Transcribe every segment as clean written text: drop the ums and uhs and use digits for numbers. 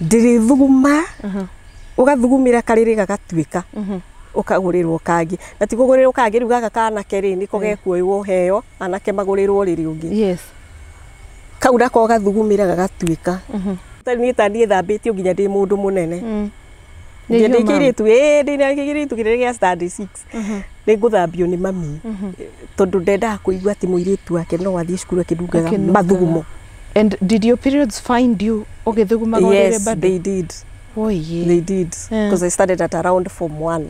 Ndĩrĩthuguma, ũgathugumĩra karĩrĩ gagatuĩka, ũkagũrĩrwo kangĩ, na ti kũgũrĩrwo kangĩ rĩu gaka kanake rĩ, nĩko gekuoywo heo anake magũrĩrwo rĩrĩ ũngĩ. Kau nako gathugumĩra gagatuĩka. Niĩ ta niĩ thambĩtio nginya ndĩ mũndũ mũnene. Nĩ Ndĩ hiũ, ma'am. kĩirĩtu, ĩĩ, ndĩ kĩirĩtu kĩrĩa gĩa standard 6, nĩ ngũthambio nĩ mami, tondũ ndendaga kũigua atĩ mũirĩtu wake no athiĩ cukuru akĩnungaga Akĩnungaga. mathugumo. And did your periods find you ũgĩthugumaga ũrĩrĩ Yes, bado? they did. Oye. They did, because I started at around form 1.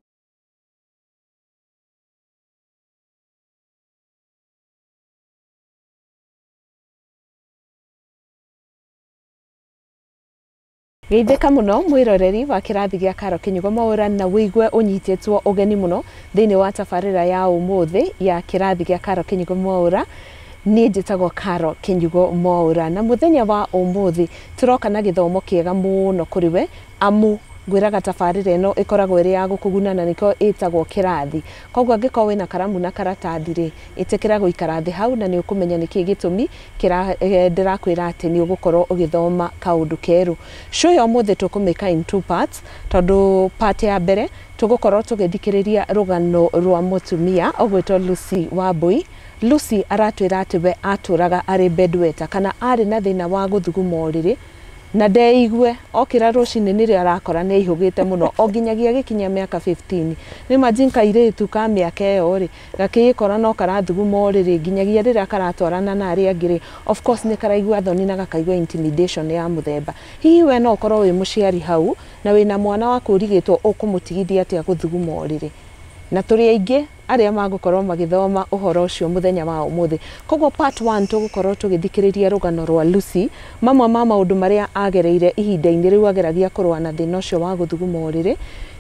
Geithĩka mũno mwĩroreri wa kĩrathi gĩa Karo Kĩnyugo Mwaũra, na wĩigue ũnyitĩtwo ũgeni mũno thĩinĩ wa tabarĩra ya ũmũthĩ ya kĩrathi gĩa Karo Kĩnyugo Mwaũra. Niĩ njĩtagwo Karo Kĩnyugo Mwaũra, na mũthenya wa ũmũthĩ tũroka na gĩthomo kĩega mũno kũrĩ we, amu ngwĩraga tabarĩra ĩno ĩkoragwo ĩrĩ ya gũkũguna na nĩkĩo ĩtagwo kĩrathi. Koguo angĩkorwo wĩna karamu na karatathi rĩ, ĩtĩkĩra gũikara thĩ hau na nĩ ũkũmenya nĩkĩĩ gĩtũmi ndĩrakwĩra atĩ nĩ ũgũkorwo ũgĩthoma kaũndũ kerũ. Show ya ũmũthĩ tũkũmĩka in two parts, tondũ part ya mbere tũgũkorwo tũgĩthikĩrĩria rũgano rwa mũtumia ũgwĩtwo Lucy Wambui. Lucy aratwĩra atĩ we atũraga arĩ bedwetter, kana arĩ na thĩna wa gũthuguma ũrĩrĩ, na ndeigue okĩra rũcinĩ nĩrĩo arakora nĩ aihũgĩte mũno o nginyagia gĩkinyia mĩaka 15. Nĩ imagine kairĩtu ka mĩaka ĩyo rĩ, gakĩĩkora no karathuguma ũrĩrĩ nginyagia rĩrĩa karatwarana na arĩa angĩ rĩ, of course nĩ karaigua thoni na gakaigua intimidation ya mũthemba. Hihi we no ũkorwo wĩ mũciari hau na wĩna mwana waku ũrigĩtwo ũkũmũtigithia atĩa gũthuguma ũrĩrĩ, na tũrĩ aingĩ arĩa magũkorwo magĩthoma ũhoro ũcio mũthenya wa ũmũthĩ. Koguo part 1 tũgũkorwo tũgĩthikĩrĩria rũgano rwa Lucy, mamwe ma maũndũ marĩa agereire ihinda-inĩ rĩu ageragia kũrũa na thĩna ũcio wa gũthuguma ũrĩrĩ,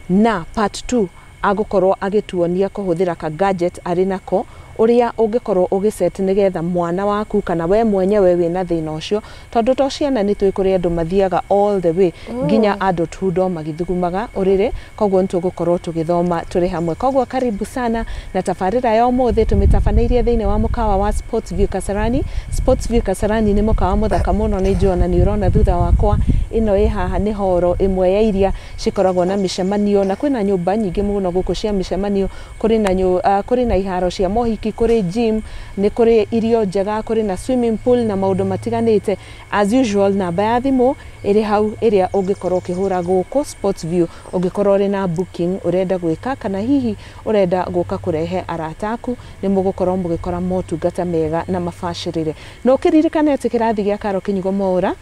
na part 2 agũkorwo agĩtuonia kũhũthĩra ka gadget arĩ nako, ũrĩa ũngĩkorwo ũgĩset nĩgetha mwana waku kana we mwenyewe wĩna thĩna ũcio, tondũ to ciana nĩ tũĩ kũrĩ andũ mathiaga all the way nginya adulthood o magĩthugumaga ũrĩrĩ. Koguo nĩ tũgũkorwo tũgĩthoma tũrĩ hamwe. Koguo karibu sana na tabarĩra ya ũmũthĩ tũmĩtabanĩirie thĩinĩ wa mũkawa wa Sports View Kasarani. Sports View Kasarani nĩ mũkawa mũthaka mũno, nĩ njũĩ ona nĩ ũrona thutha wakwa ĩno ĩ haha nĩ horo ĩmwe ya iria cikoragwo na mĩcemanio, na kwĩna nyũmba nyingĩ mũno gũkũ cia mĩcemanio, kũrĩ na iharo cia mohiki, kũrĩ gym, nĩ kũrĩ irio njega, kũrĩ na swimming pool na maũndũ matiganĩte. As usual, namba ya thimũ ĩrĩ hau ĩrĩa ũngĩkorwo ũkĩhũra gũkũ Sports View ũngĩkorwo ũrĩ na booking ũrenda gwĩka, kana hihi ũrenda gũka kũrehe arata aku, nĩ mũgũkorwo mũgĩkora motungata mega na mabacĩrĩre. Na ũkĩririkane atĩ kĩrathi gĩa Karo Kĩnyugo Mwaũra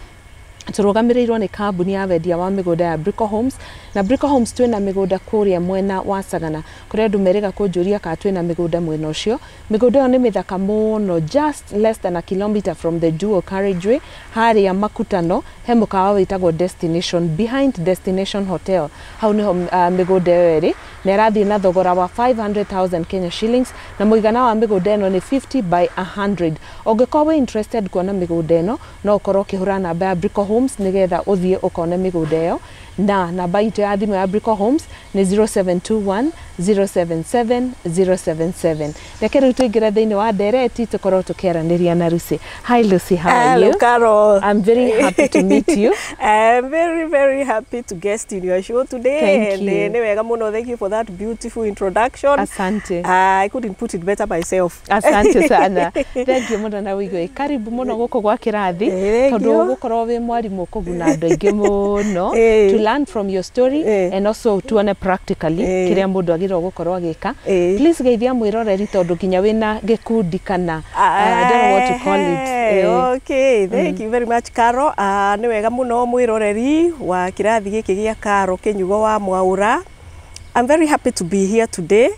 tũrũgamĩrĩirwo nĩ kambuni ya wendia wa mĩgũnda ya Brico Homes, na Brico Homes twĩna mĩgũnda kũrĩa mwena wa Sagana, kũrĩa andũ merĩga kũnjũria kana twĩna mĩgũnda mwena ũcio. Mĩgũnda ĩyo nĩ mĩthaka mũno, just less than a kilometer from the dual carriageway, harĩa Makutano he mũkawa wĩtagwo Destination, behind Destination Hotel, hau nĩho mĩgũnda ĩyo ĩrĩ, na ĩrathiĩ na thogora wa 500,000 Kenya shillings, na mũigana wa mĩgũnda ĩno nĩ 50 by 100. Ũngĩkorwo wĩ interested kuona mĩgũnda ĩno, no ũkorwo ũkĩhũra namba ya Brico Homes nĩgetha ũthiĩ ũkone mĩgũnda ĩyo, na namba itũ ya thimũ ya Brico Homes nĩ 0721 077 077. Reke rĩu tũingĩre thĩinĩ wa ndereti tũkorwo tũkĩaranĩria na Lucy. Hi Lucy, how are Hello, you? Carol. I'm very happy to meet you. I'm very, very happy to guest in your show today. Thank and you. Nĩ wega mũno. Thank you for that beautiful introduction. Asante. I couldn't put it better myself. Asante sana. Thank you mũno na wĩigue. Karibu mũno gũkũ gwa kĩrathi, Thank tondũ you. ũgũkorwo wĩ mwarimũ ũkũguna andũ aingĩ mũno, to learn from your story and also tuone practically kĩrĩa mũndũ agĩrĩirwo gũkorwo agĩka. Please geithia mwĩroreri, tondũ nginya wĩna gĩkundi kana I don't know what to call it. Okay, thank you very much, Caro. Nĩ wega mũno mwĩroreri wa kĩrathi gĩkĩ gĩa Caro Kĩnyugo wa Mwaũra. I'm very happy to be here today.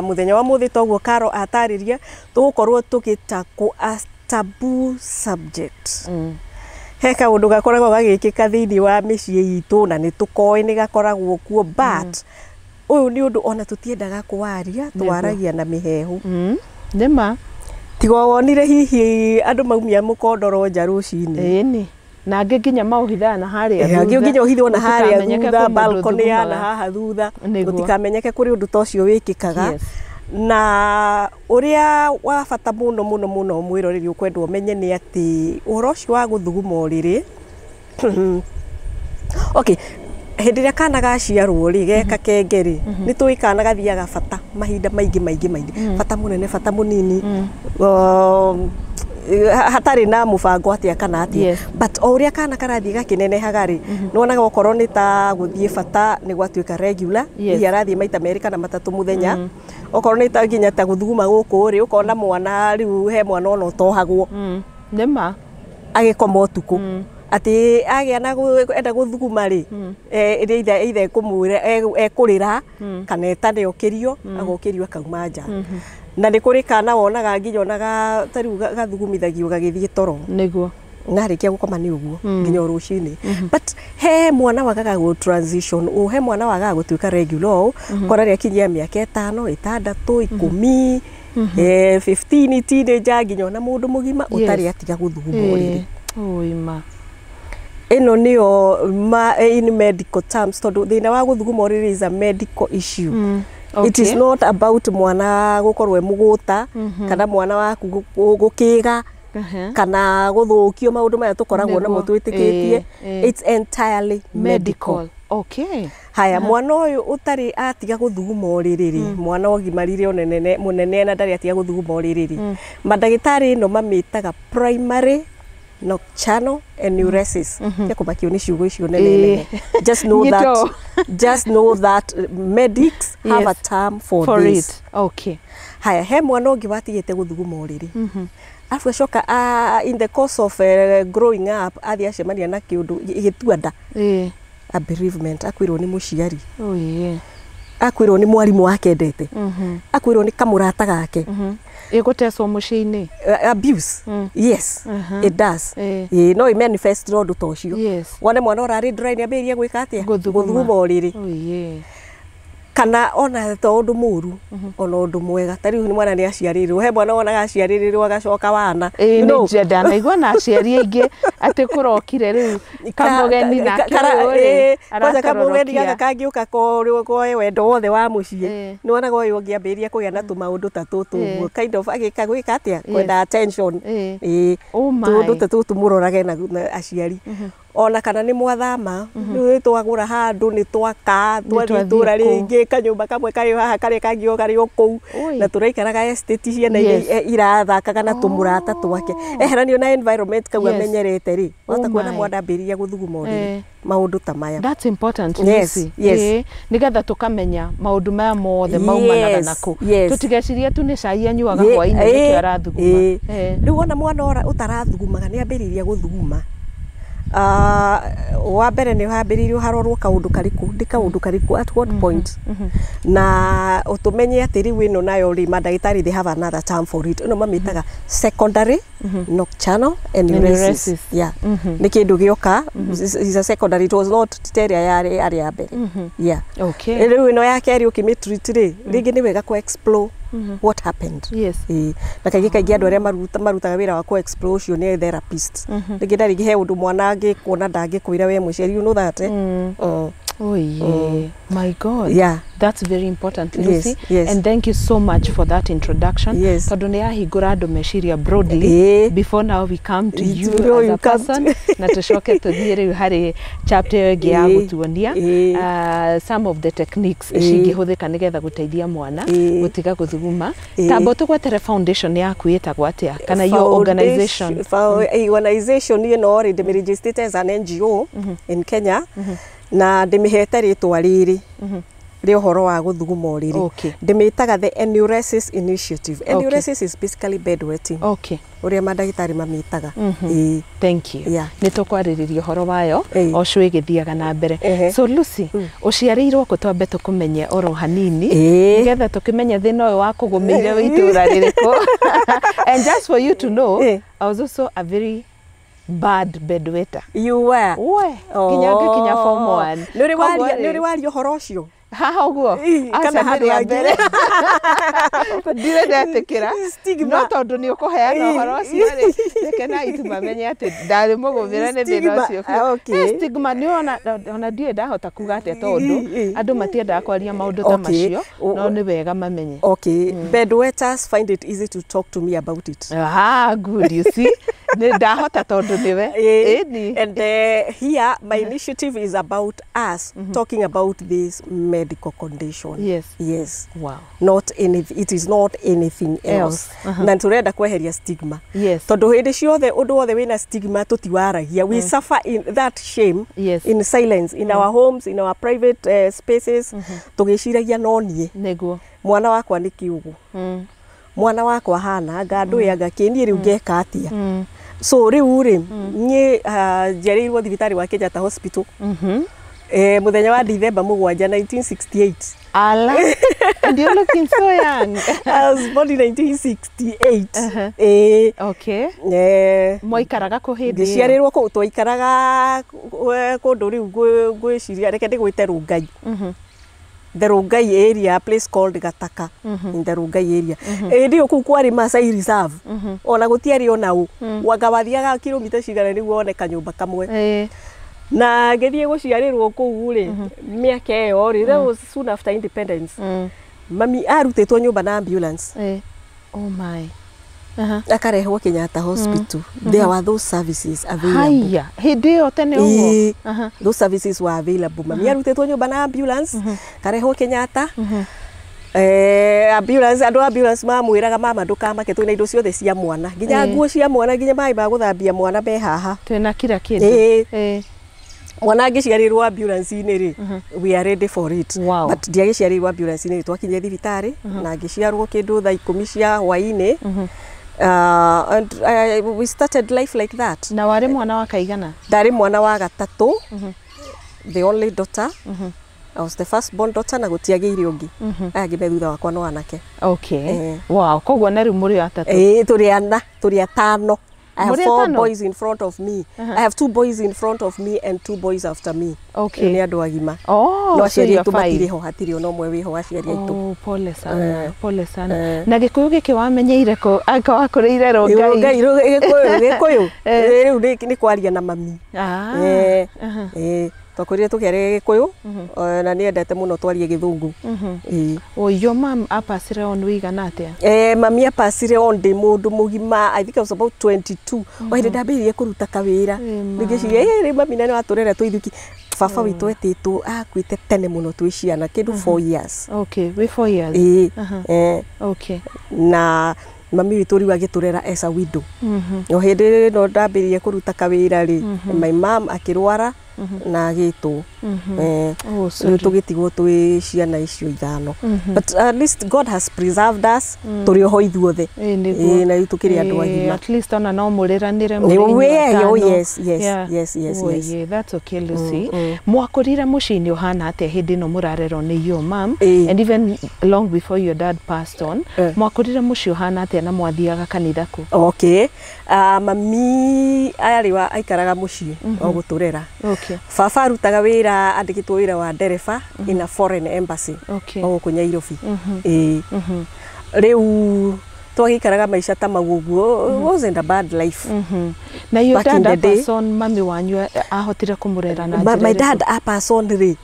Mũthenya wa mũthĩ toguo Caro atarĩria, tũgũkorwo tũgĩtakũ a taboo subject. He kaũndũ gakoragwo gagĩkĩka thĩinĩ wa mĩciĩ itũ na nĩ tũkoĩ nĩ gakoragwo kuo, but ũyũ nĩ ũndũ ona tũtiendaga kũwaria, twaragia na mĩhehu. Nĩma. Tiga wonire hihi andũ maumia mũkondoro nja rũcinĩ. Ĩni. Na angĩ nginya maũhithaga na harĩa Angĩ thutha. nginya ũhithwo na harĩa Gũtikamenyeke thutha, kwĩ mũndũ balcony ya na ũthugumaga. haha thutha, Nĩguo. gũtikamenyeke kũrĩ ũndũ ta ũcio wĩkĩkaga. Na ũrĩa wa bata mũno mũno mũno mwĩroreri ũkwenda ũmenye nĩ atĩ ũhoro ũcio wa gũthuguma ũrĩrĩ Okay, hĩndĩ ĩrĩa kana gaciarwo rĩ, geka kenge rĩ, nĩ tũĩ kana gathiaga bata mahinda maingĩ maingĩ maingĩ, bata mũnene, bata mũnini, hatarĩ na mũbango atĩa kana atĩa. But o ũrĩa kana karathiĩ gakĩnenehaga rĩ, nĩwonaga okorwo nĩ ta gũthiĩ bata nĩ gwatuĩka regular, hihi arathiĩ maita merĩ kana matatũ mũthenya. Okorwo nĩ ta nginya ta gũthuguma gũkũ rĩ, ũkona mwana rĩu, he mwana ona ũtohagwo Nĩma. Agĩkoma ũtukũ, atĩ agĩa na enda gũthuguma rĩ, ĩrĩa either ekũmwĩra ekũrĩra kana etane okĩrio, agokĩrio akauma nja. Na nĩ kũrĩ kana wonaga nginya onaga ta rĩu gathugumithagio gagĩthiĩ toro, narĩkia gũkoma nĩ ũguo nginya o rũcinĩ. But he mwana wagaga gũ transition ũ, he mwana wagaga gũtuĩka regular ũũ, kora rĩakinyia mĩaka 5, 6, 10, 15, teenager, nginya ona mũndũ mũgima ũtarĩ atiga gũthuguma ũrĩrĩ. Ũima. Ĩno nĩyo ma, in medical terms, tondũ thĩna wa gũthuguma ũrĩrĩ is a medical issue. It is not about mwana gũkorwo e mũgũta kana mwana waku gũkĩga kana gũthũkio, maũndũ maya tũkoragwo namo twĩtĩkĩtie. It's entirely medical. Medical. Haya, mwana ũyũ ũtarĩ atiga gũthuguma ũrĩrĩ rĩ, mwana ũgimarire onene mũnene na ndarĩ atiga gũthuguma ũrĩrĩ rĩ, mandagĩtarĩ ĩno mamĩtaga primary nocturnal enuresis. Tia kũmakio nĩ ciugo icio nene nene. Just know that, Nyito. just know that medics have a term for, For this. it. Okay. Haya, he mwana ũngĩ watigĩte gũthuguma ũrĩrĩ, arabu acoka in the course of growing up athiĩ acemania na kĩũndũ gĩtua nda, a bereavement, akwĩrwo nĩ mũciari, Oh yeah. akwĩrwo nĩ mwarimũ wake endete, akwĩrwo nĩ kamũrata gake. Ĩgũtecwo mũciĩ-inĩ. Abuse. Yes, it does. Ĩĩ, no ĩ-manifest na ũndũ ta ũcio. Wone mwana ũrarĩ dry nĩ ambĩrĩria gwĩka atĩa? Gũthuguma. Gũthuguma ũrĩrĩ. Oh yeah. Kana ona to ũndũ mũru, ona ũndũ mwega, ta rĩu nĩ mwana nĩ aciarĩrwo, he mwana wonaga aciarĩrĩrwo agacoka wana. Ĩĩ. You know, Nĩ ndanaigua na aciari aingĩ atĩ kũrokire rĩu kamũgeni nake ũyũ rĩ, kwanza kamũgeni aratororokia. gaka kangĩũka koe wendo wothe wa mũciĩ, nĩ wonaga ũyũ ũngĩ ambĩrĩria kũgĩa na tũmaũndũ ta tũtũ ũguo, kind of agĩka gwĩka atĩa, kwenda attention. Ĩĩ. Oh my. Tũũndũ ta tũtũ mũrorage na aciari, ona kana nĩ mwathama, rĩu nĩ twagũra handũ, nĩ twaka, twathiĩ Twathiĩ itũra kũu. rĩngĩ, kanyũmba kamwe karĩ o haha, karĩa kangĩ o karĩ o kũu, Oi. na tũraikaraga estate, ciana iria irathakaga na tũmũrata twake, eheranio na environment kau amenyerete rĩ, wahota Oh kuona my. mwana ambĩrĩria gũthuguma ũrĩrĩ, maũndũ ta maya. That's important, Yes, Lucy. yes. Ĩĩ, nĩgetha tũkamenya maũndũ maya mothe maumanaga nakũ, tũtigecirie tu nĩ cai anyuaga hwainĩ nĩkĩo arathuguma. Rĩu wona mwana ũtarathugumaga nĩ ambĩrĩria gũthuguma, wa mbere nĩ hambĩrĩirio harorwo kaũndũ karĩkũ, nĩ kaũndũ karĩkũ, at what point, na ũtũmenye atĩ rĩu ĩno nayo rĩ, mandagĩtarĩ they have another term for it, ĩno mamĩtaga secondary nocturnal enuresis. Enuresis. Yeah, nĩ kĩndũ gĩoka is a secondary, it was not ta ĩrĩa yarĩ arĩ ya mbere, yeah. Rĩu ĩno ya kerĩ ũkĩmĩtreat rĩ, rĩngĩ nĩ wega kũ explore what happened. Ĩĩ. Na kaingĩ kaingĩ andũ arĩa marutaga wĩra wa kũ explore ũcio nĩ therapist. Rĩngĩ na rĩngĩ he ũndũ mwana angĩkuona ndangĩkwĩra we mũciari, you know that, eh? Oh yeah. My God. That's very important, Lucy. And thank you so much for that introduction. Tondũ nĩ yahingũra andũ meciria broadly. Before now we come to you Before as you a come person, na tũcoke tũthiĩ rĩu harĩ chapter ĩyo ĩngĩ ya gũtuonia some of the techniques cingĩhũthĩka nĩgetha gũteithia mwana gũtiga gũthuguma. Tamba ũtũgwetere foundation yaku ĩtagwo atĩa, kana your organization. Organization ĩno rĩ, ndĩmĩregistrĩte as an NGO in Kenya, na ndĩmĩhete rĩtwa rĩrĩ rĩa ũhoro wa gũthuguma ũrĩrĩ. Ndĩmĩtaga the Enuresis Initiative. Enuresis is basically bedwetting, ũrĩa mandagĩtarĩ mamĩtaga. Ĩĩ. Thank you. Nĩ tũkwarĩrĩria ũhoro wayo o cũ ĩgĩthiaga na mbere. So Lucy, ũciarĩirwo kũ? Twambe tũkũmenye oro hanini, nĩgetha tũkĩmenye thĩna ũyũ wakũgũmĩire wĩ itũũra rĩrĩkũ. And just for you to know, I was also a very bad bedwetter. You were? We, nginya ngĩkinya form one. Nĩ ũrĩ Koguo waria, rĩ, nĩ ũrĩ waria ũhoro ũcio? Haha ũguo? Ĩ, kana Aca, handũ nĩ rĩa hangĩ? mbere, ndirĩ ndetĩkĩra. Stigma. No tondũ nĩ ũkũheana ũhoro ũcio rĩ, reke na itu mamenye atĩ ndarĩ mũgũmĩre nĩ thĩna Stigma, ũcio. ah, okay. Stigma nĩ ona ndiũĩ ndahota kuga atĩa, tondũ andũ matiendaga kwaria maũndũ ta macio, no nĩ wega mamenye. Okay, bedwetters find it easy to talk to me about it. Ah, good, you see. Nĩ ndahota tondũ nĩwe. Ĩni. And here my initiative is about us talking about this medical condition. Yes. Yes. Wow. Not any, it is not anything else. Else. Na turenda kweheria stigma. Yes. Tondu hindi ciothe undu wothe wina stigma tutiwaragia. We suffer in that shame Yes. in silence in our homes, in our private spaces, tugiciragia no nie Nĩguo. mwana wakwa nĩ kiugo, mwana wakwa hana anga ndũĩ anga kĩ, niĩ rĩu ngeka atĩa? So rĩu rĩ, niĩ njiarĩirwo thibitarĩ wa Kenyatta Hospital mũthenya wa Dithemba 7 1968. Ala. And you're looking so young. I was born in 1968. Eh. Okay. Eh. Mwaikaraga kũ hĩndĩ ĩyo? Ngĩciarĩrwo kũu, twaikaraga kũndũ rĩu ngwĩciria reke ndĩgwĩte Rongai, the Rongai area, a place called Gataka in the Rongai area. Hĩndĩ ĩyo kũu kwarĩ Masai Reserve, ona gũtiarĩ ona ũ, wanga wathiaga kilomita cigana nĩguo wone kanyũmba kamwe. Na ngĩthiĩ gũciarĩrwo kũu rĩ, mĩaka ĩyo rĩ, that was soon after independence. Mami arutĩtwo nyũmba na ambulance. Oh my. Akarehwo Kenyatta Hospital. There were those services available. Haya, hĩndĩ ĩyo tene ũguo. Ĩĩ, those services were available. Mami arutĩtwo nyũmba na ambulance, karehwo Kenyatta. Ambulance, andũ a ambulance mamwĩraga, "Mama, ndũkamake, twĩna indo ciothe cia mwana, nginya nguo cia mwana, nginya maĩ ma gũthambia mwana me haha." Twĩna kila kĩndũ. Ĩĩ. Mwana angĩciarĩrwo ambulance-inĩ rĩ, we are ready for it. But ndiagĩciarĩirwo ambulance-inĩ, twakinyire thibitarĩ na ngĩciarwo kĩndũ thaa 10 cia hwaĩ-inĩ. And we started life like that. Na warĩ mwana wa kaigana? Ndarĩ mwana wa gatatũ, the only daughter. I was the first born daughter na gũtiagĩire ũngĩ, aya angĩ me thutha wakwa no anake. Wow, koguo na rĩu mũrĩ atatũ. Ĩĩ, tũrĩ ana, tũrĩ atano. I have Mũrĩ four atano? boys in front of me. I have two boys in front of me and two boys after me. Nĩ andũ agima. Oh, No so aciari you are aitũ five. matirĩ ho, hatirĩ ona ũmwe wĩho aciari aitũ. Oh, pole sana, pole sana. Na gĩkũyũ gĩkĩ wamenyeire kũ? Anga wakũrĩire Rongai? Ngai, Gĩkũyũ, Gĩkũyũ rĩu nĩ kwaria na mami. Twakũrire tũkĩaria Gĩkũyũ, na nĩ endete mũno twarie Gĩthũngũ. Ĩĩ. Oh, your mom apasire on wĩigana atĩa? Mami apasire on ndĩ mũndũ mũgima. I think I was about 22 o hĩndĩ ndambĩrĩirie kũruta kawĩra. Ĩ, Ngĩciria, "Ĩ, rĩu mami na nĩ watũrera twĩ ithuiki." Baba witũ etĩtwo akuĩte tene mũno twĩ ciana, kĩndũ 4 years. Okay, wĩ 4 years. Ĩĩ. Na mami witũ rĩu agĩtũrera as a widow. O hĩndĩ ĩno ndambĩrĩirie kũruta kawĩra rĩ, my mom akĩrwara na agĩtwo. Oh, Rĩu sorry. tũgĩtigwo twĩ ciana icio ithano, but at least God has preserved us, tũrĩ oho ithuothe. Ĩ, nĩguo. Ĩĩ, na rĩu tũkĩrĩ andũ agima. At least ona no mũrĩranĩre Ĩ, mũrĩ inyuĩ we, oh, atano. yes, yes, Oh, yes. yeah, that's okay, Lucy. Mwakũrire mũciĩ-inĩ ũhana atĩa hĩndĩ ĩno mũrarerwo nĩ your mom and even long before your dad passed on? Mwakũrire mũciĩ ũhana atĩa na mwathiaga kanitha kũ? Okay, mami arĩ wa aikaraga mũciĩ o gũtũrera. Baba arutaga wĩra, andĩkĩtwo wĩra wa ndereba in a foreign embassy o gũkũ Nairobi. Ĩĩ, rĩu twagĩikaraga maica ta mau ũguo. It wasn't a bad life. Na your Back in dad the day. pass on, mami wanyu ahotire kũmũrera na My, njĩra my ĩrĩkũ? dad apass on rĩ,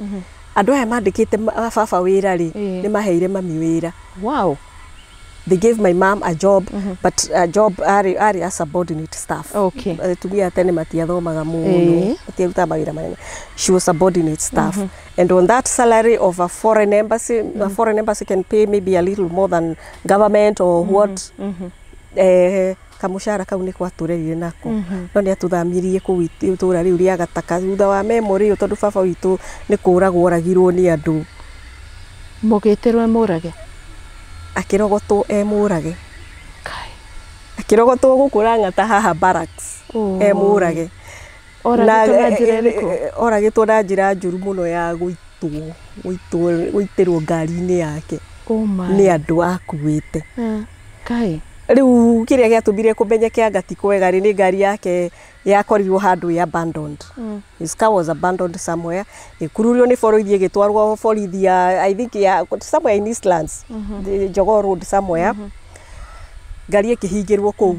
andũ aya mandĩkĩte baba wĩra rĩ, nĩ maheire mami wĩra. They gave my mom a job, but a job arĩ a subordinate staff. Atumia a tene matiathomaga mũno, matiarutaga mawĩra manene. She was subordinate staff, and on that salary of a foreign embassy, a foreign embassy can pay maybe a little more than government or what, kamucara kau nĩ gwatũrerire nako. No nĩ atũthamirie kũu itũũra rĩu rĩa Gataka thutha wa memorial, tondũ baba witũ nĩ kũragwo oragirwo nĩ andũ. Mũgĩtĩrwo mũrage? Akĩrogotwo e mũrage. Kai. Akĩrogotwo gũkũ Lang'ata haha barracks. Oh. E mũrage. Oragĩtwo na njĩra ĩrĩkũ? Oragĩtwo na njĩra njũru mũno ya gũitĩrwo ngari-inĩ yake Oh my. nĩ andũ akuĩte. Kai. Rĩu kĩrĩa gĩatũmire kũmenyeke anga ti kwega rĩ, nĩ ngari yake yakorirwo handũ ĩ abandoned. His car was abandoned somewhere, ĩkururio nĩ borithi, ĩgĩtwarwo borithi ya, I think, ya somewhere in Eastlands, the Jogoo Road somewhere. Ngari ĩkĩhingĩrwo kũu.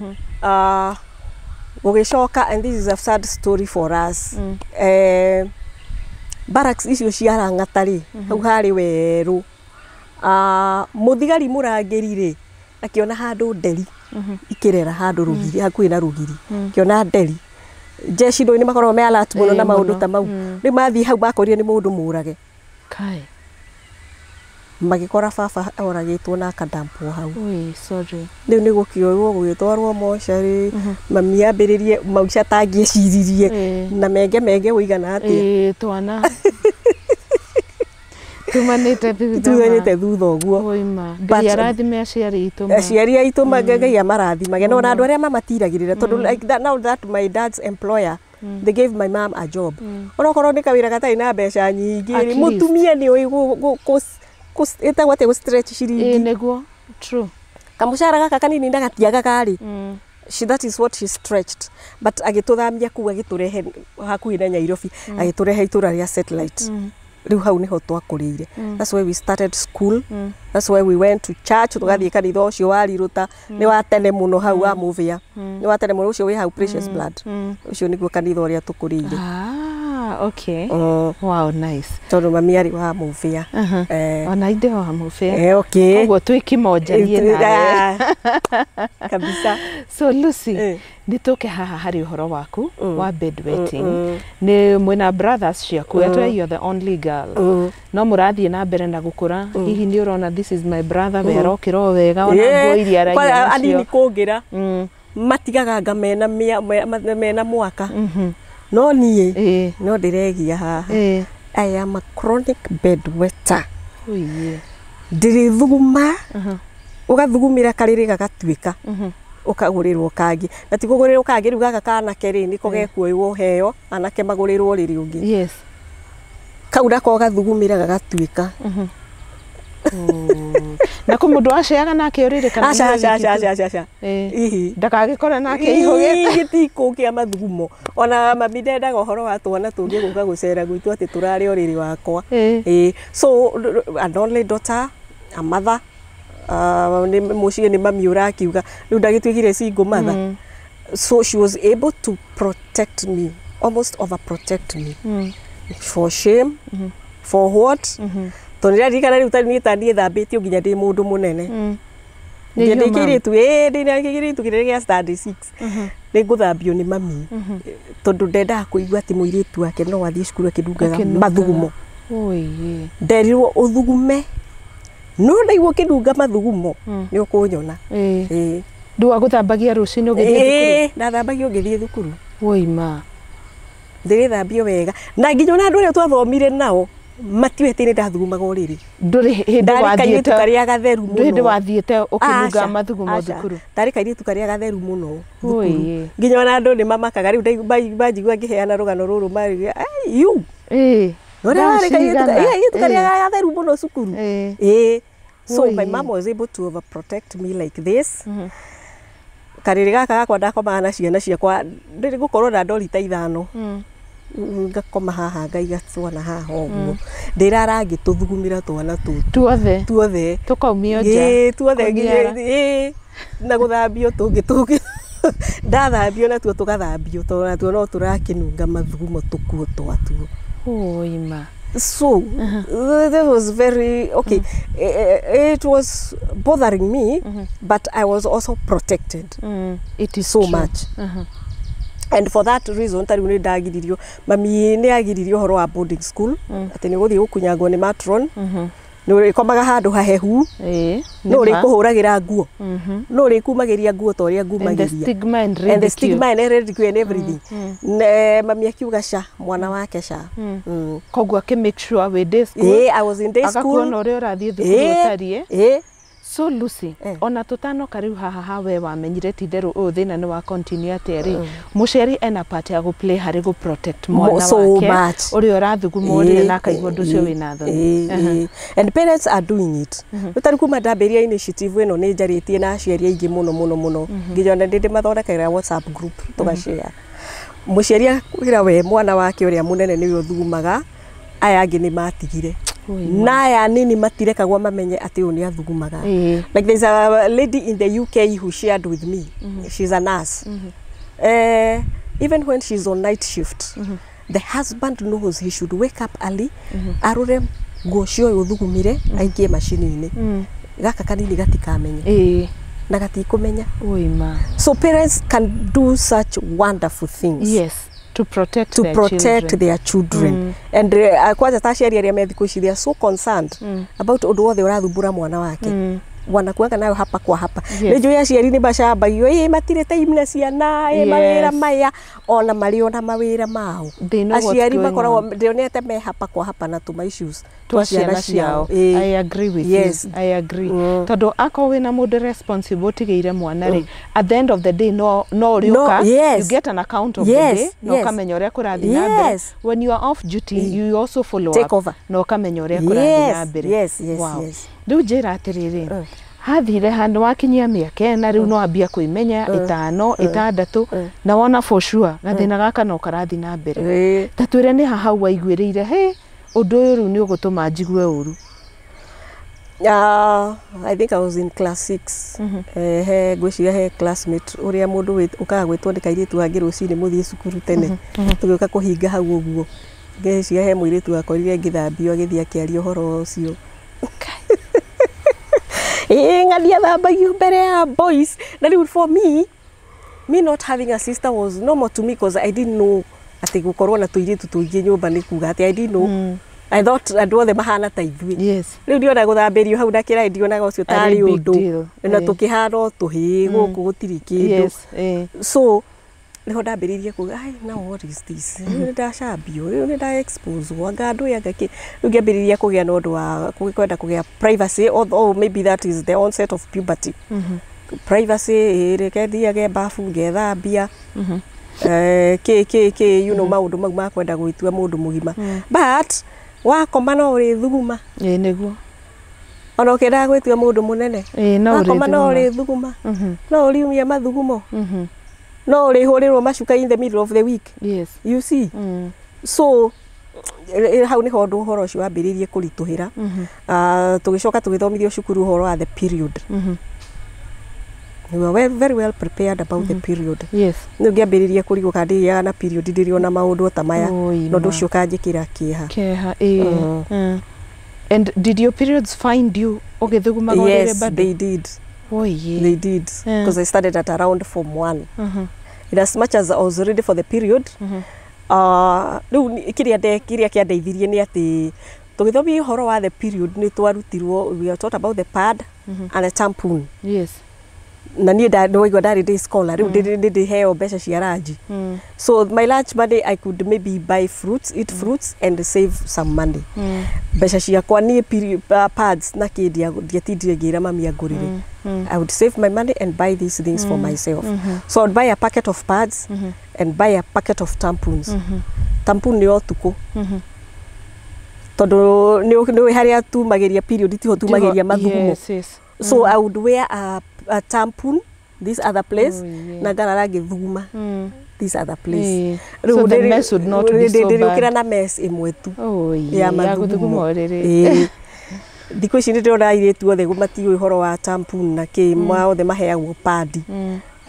Gũgĩcoka, and this is a sad story for us, barracks icio cia Lang'ata rĩ, hau harĩ werũ. Mũthigari mũrangĩri rĩ, akĩona handũ nderi. Ikĩrera handũ rũgiri, hakuhĩ na rũgiri, kĩona nderi jeshi nĩ makoragwo me alert mũno na maũndũ ta mau. Rĩu mathiĩ hau makorire nĩ mũndũ mũrage. Kai. Magĩkora baba oragĩtwo na akadampwo hau. Ui, sorry. Rĩu nĩ gũkĩoywo gũgĩtwarwo mocarĩ, mami ambĩrĩrie mauca tangĩeciririe na menge menge ũigana atĩa. Ĩĩ, twana tumanĩte thutha. Tumanĩte thutha ũguo. Oima. Ngai arathime aciari aitũ ma. Aciari aitũ ma, Ngai amarathimage no na andũ arĩa mamatiragĩrĩra, tondũ like that, now that my dad's employer, they gave my mom a job, onokorwo nĩ kawĩra gatarĩ na mbeca nyingĩ At rĩ, least. Mũtumia nĩ ũĩ ĩtagwo atĩa, gũ stretch ciringi. Nĩguo true. Kamũcara gaka kanini na gatiagaga rĩ, she, that is what she stretched, but agĩtũthamia kũu, agĩtũrehe hakuhĩ na Nairobi, agĩtũrehe itũra rĩa Satellite. Rĩu hau nĩho twakũrĩire. That's where we started school. That's where we went to church. Tũgathiĩ kanitha ũcio wa Riruta, nĩ wa tene mũno hau wa Mũbĩa, nĩ wa tene mũno ũcio wĩ hau Precious Blood. Ũcio nĩguo kanitha ũrĩa tũkũrĩire. Ah, okay. Wow, nice. Tondũ mami arĩ wa Mũbĩa. Eh. Ona inde wa Mũbĩa. Eh, okay. Koguo twĩ kimoja niĩ nawe. Ah, kabisa. So Lucy, nĩ tũke haha harĩ ũhoro waku wa bedwetting. Nĩ mwĩna brothers ciaku, atwe you're the only girl, no mũrathiĩ na mbere na gũkũra, hihi nĩ ũrona this is my brother, we arokĩra o wega, ona nguo iria Kwa araiya anini nacio. kũngĩra, matigaga nga mena mena mwaka, no niĩ no ndĩregia haha. I am a chronic bedwetter. Ũiye. Ndĩrĩthuguma, ũgathugumĩra karĩrĩ gagatuĩka, ũkagũrĩrwo kangĩ, na ti kũgũrĩrwo kangĩ, rĩu gaka kanake rĩ, nĩko gekuoywo heo, anake magũrĩrwo rĩrĩ ũngĩ. Kau nako gathugumĩra gagatuĩka. Na kũ mũndũ aceaga nake ũrĩrĩ kana Aca. nĩwe Aca. wiki Aca. tu? Aca, aca. Ihi. Ndakagĩkore nake ihũgĩte. Gĩtikũ kĩa mathugumo, ona mami ndendaga ũhoro wa twana tũngĩ gũka gũcera gwitũ atĩ tũrarĩ ũrĩrĩ wakwa. Ĩĩ. So an only daughter, a mother, nĩ mũciĩ nĩ mami ũrakiuga rĩu ndagĩtuĩkire single mother. So she was able to protect me, almost overprotect me, for shame, for what, tondũ nĩraririkana rĩu tarĩu niĩ ta niĩ thambĩtio nginya ndĩ mũndũ mũnene. Nĩ Ndĩ your mom? kĩirĩtu, ĩĩ, ndĩ kĩirĩtu kĩrĩa gĩa standard 6, nĩ ngũthambio nĩ mami, tondũ ndendaga kũigua atĩ mũirĩtu wake no athiĩ cukuru akĩnungaga Akĩnungaga. mathugumo. Ũiye. Nderirwo ũthugume, no ndaigua ũkĩnunga mathugumo nĩ ũkũnyona. Ĩĩ. Ndũ agũthambagia rũcinĩ ũgĩthiĩ thukuru? Ĩĩ, ndathambagio ngĩthiĩ thukuru. Woima. Ndĩrĩthambio wega, na nginya ona andũ arĩa twathomire nao matiũĩ atĩ nĩ ndathugumaga ũrĩrĩ. Ndũrĩ hĩndĩ Ndarĩ kairĩtu wathiĩte karĩa gatheru ndũrĩ hĩndĩ mũno. wathiĩte ũkĩnunga Aca, mathugumo aca. thukuru? Ndarĩ kairĩtu karĩa gatheru mũno thukuru, Ũiye. nginya ona andũ nĩ mamakaga rĩu manjigua ngĩheana rũgano rũrũ mariuga, "Ai, you ũrĩa warĩ kairĩtu Ndacigana. kairĩtu karĩa gatheru mũno cukuru." Ĩĩ. So my Ũiye. mom was able to overprotect me like this. Karĩrĩ gaka gakwa ndakomaga na ciana ciakwa, ndĩrĩ gũkorwo na ndori ta 5, ngakoma haha, ngaiga twana haha ũguo, ndĩrara ngĩtũthugumĩra twana tũtũ. Tuothe? Tuothe. Tũkaumio nja? Ĩĩ, tuothe nginya Kũniara. Ĩĩ, na gũthambio tũngĩ tũngĩ ndathambio natuo tũgathambio, tondũ natuo no tũrakĩnunga mathugumo tũkuo twatuo. Ũima. So that was very okay. It was bothering me, but I was also protected It is so true. much, and for that reason tarĩu nĩ ndagiririo, mami nĩ agiririo ũhoro wa boarding school, atĩ nĩ ũgũthiĩ gũkunyangwo nĩ matron, nĩ ũrĩkomaga handũ hahehu, no ũrĩkũhũragĩra nguo, no ũrĩkumagĩria nguo ta ũrĩa And the ngumagĩria. stigma and And the ridicule. stigma and ridicule and everything. Ne, mami akiuga ca mwana wake ca. Koguo akĩ make sure wĩ day school. Ĩĩ, I was in day school. Agakuona ũrĩa ũrathiĩ thukuru ũtariĩ. Ĩĩ. So Lucy, ona tũtanoka rĩu haha ha we wamenyire ti itherũ ũyũ thĩna nĩ wa continue atĩa rĩ, mũciari ena part ya gũ play harĩ gũ protect mwana So wake much. ũrĩa ũrathuguma ũrĩrĩ na akaigua ũndũ ũcio wĩna thoni. Ĩĩ. And parents are doing it. Rĩu kuma ndambĩrĩria initiative ĩno, nĩ njarĩtie na aciari aingĩ mũno mũno mũno, nginya ona ndĩ ndĩmathondekagĩra WhatsApp group tũgashare. Mũciari akwĩra we mwana wake ũrĩa mũnene nĩwe ũthugumaga, aya angĩ nĩ matigire, na aya nini matirekagwo mamenye atĩ ũyũ nĩ athugumaga. Like there's a lady in the UK who shared with me, she's a nurse. Even when she's on night shift, the husband knows he should wake up early, arore nguo cia ũyũ ũthugumire, aikie macini-inĩ, gaka kanini gatikamenye. Ĩĩ. Na gatikũmenya. Oi ma. So parents can do such wonderful things Yes, to protect to their protect children. their children. And kwanja ta aciari arĩa me thikũ ici, they are so concerned about ũndũ wothe ũrathumbũra mwana wake, wanakuaga nayo hapa kwa hapa. Yes. Nĩ njũĩ aciari nĩ macambagio, ĩ matirĩ time na ciana, ĩ mawĩra maya, ona marĩ ona mawĩra mao. They know what's Aciari going makoragwo on. ndĩonete me hapa kwa hapa na tũma issues twa ciana ciao. Ĩ. I agree with you. I agree, tondũ akorwo wĩna mũndũ responsible ũtigĩire mwana rĩ, at the end of the day no ũrĩũka, you get an account of the day na ũkamenya ũrĩa kũrathiĩ na mbere. When you are off duty, you also follow Take up over. na ũkamenya ũrĩa kũrathiĩ na mbere. Rĩu njĩra atĩrĩrĩ, hathire handũ wakinyia mĩaka ĩna rĩu, no ambia kwĩmenya, 5, 6, na wona for sure gathĩna gaka no karathiĩ na mbere. Ta twĩre nĩ ha hau waiguĩrĩire he ũndũ ũyũ rĩu nĩ ũgũtũma njigue ũru. I think I was in class 6. He ngwĩciria he classmate ũrĩa mũndũ ũkaga gwĩtwo nĩ kairĩtu kangĩ rũcinĩ mũthiĩ cukuru tene, tũgĩũka kũhinga hau ũguo. Ngĩciria he mũirĩtu wakorire ngĩthambio, agĩthiĩ akĩaria ũhoro ũcio, ĩĩ ng'ania thambagio mbere ya boys. Na rĩu for me not having a sister was normal to me, because I didn't know atĩ gũkorwo na tũirĩtu tũingĩ nyũmba nĩ kuga atĩ I didn't know. I thought andũ othe mahana ta ithuĩ. Rĩu ndiona gũthambĩrio hau na kĩraĩ, ndionaga ũcio Arĩ tarĩ big ũndũ deal. na tũkĩhana o tũhĩĩ gũkũ gũtirĩ kĩndũ. So nĩho ndambĩrĩirie kuga, "Ai, now what is this? Rĩu nĩ ndacambio, rĩu nĩ nda expose anga andũ aya, anga kĩ?" Rĩu ngĩambĩrĩria kũgĩa na ũndũ wa kwenda kũgĩa privacy, although maybe that is the onset of puberty. Privacy, ĩ, reke thiage bafu ngethambia, kĩ kĩ kĩ, maũndũ mau ma kwenda gwĩtua mũndũ mũgima. But wakoma no ũrĩthuguma. Ĩ nĩguo. Ona ũkĩendaga gwĩtua mũndũ mũnene, Ĩ no wakoma no ũrĩthuguma. Ũrĩthuguma, no ũriumia mathugumo, no ũrĩhũrĩrwo macuka in the middle of the week. You see? So hau nĩho ũndũ ũhoro ũcio wambĩrĩirie kũritũhĩra. Tũgĩcoka tũgĩthomithio cukuru ũhoro wa the period. We were well, very well prepared about the period. Rĩu ngĩambĩrĩria kũrigwo kana ndĩgĩaga na period, ndĩrĩ ona maũndũ ta maya. Oi, Na ũndũ ma. ũcio ũkanjĩkĩra kĩeha. Keha, ĩ. And did your periods find you ũgĩthugumaga ũrĩrĩ Yes, bado? they did. Oye. They did, because I started at around form one. In as much as I was ready for the period, rĩu kĩrĩa kĩandeithirie nĩ atĩ tũgĩthomia ũhoro wa the period nĩ twarutirwo, we were taught about the pad and the tampon. Na niĩ nĩwaigua ndarĩ day scholar, rĩu nĩ ndĩheo mbeca cia ranji. So my lunch money, I could maybe buy fruits, eat fruits and save some money. Mbeca ciakwa niĩ, pads na kĩ, ndiatindire ngĩra mami angũrĩre. I would save my money and buy these things for myself. So I would buy a packet of pads and buy a packet of tampons. Tampon nĩ ũtukũ, tondũ nĩ harĩa tumagĩria period tiho tumagĩria mathugumo. So I would wear a tampon this other place Oh, yeah. na ngarara ngĩthuguma this other place. So the mess would not be so Ndĩrĩũkĩra bad. na mess ĩmwe tu Oh, yeah. ya Ya mathugumo. gũthuguma ũrĩrĩ. Ĩĩ. Thikũ ici nĩ ndĩrona airĩtu othe matiũĩ ũhoro wa tampon na kĩ, ma othe maheagwo padi.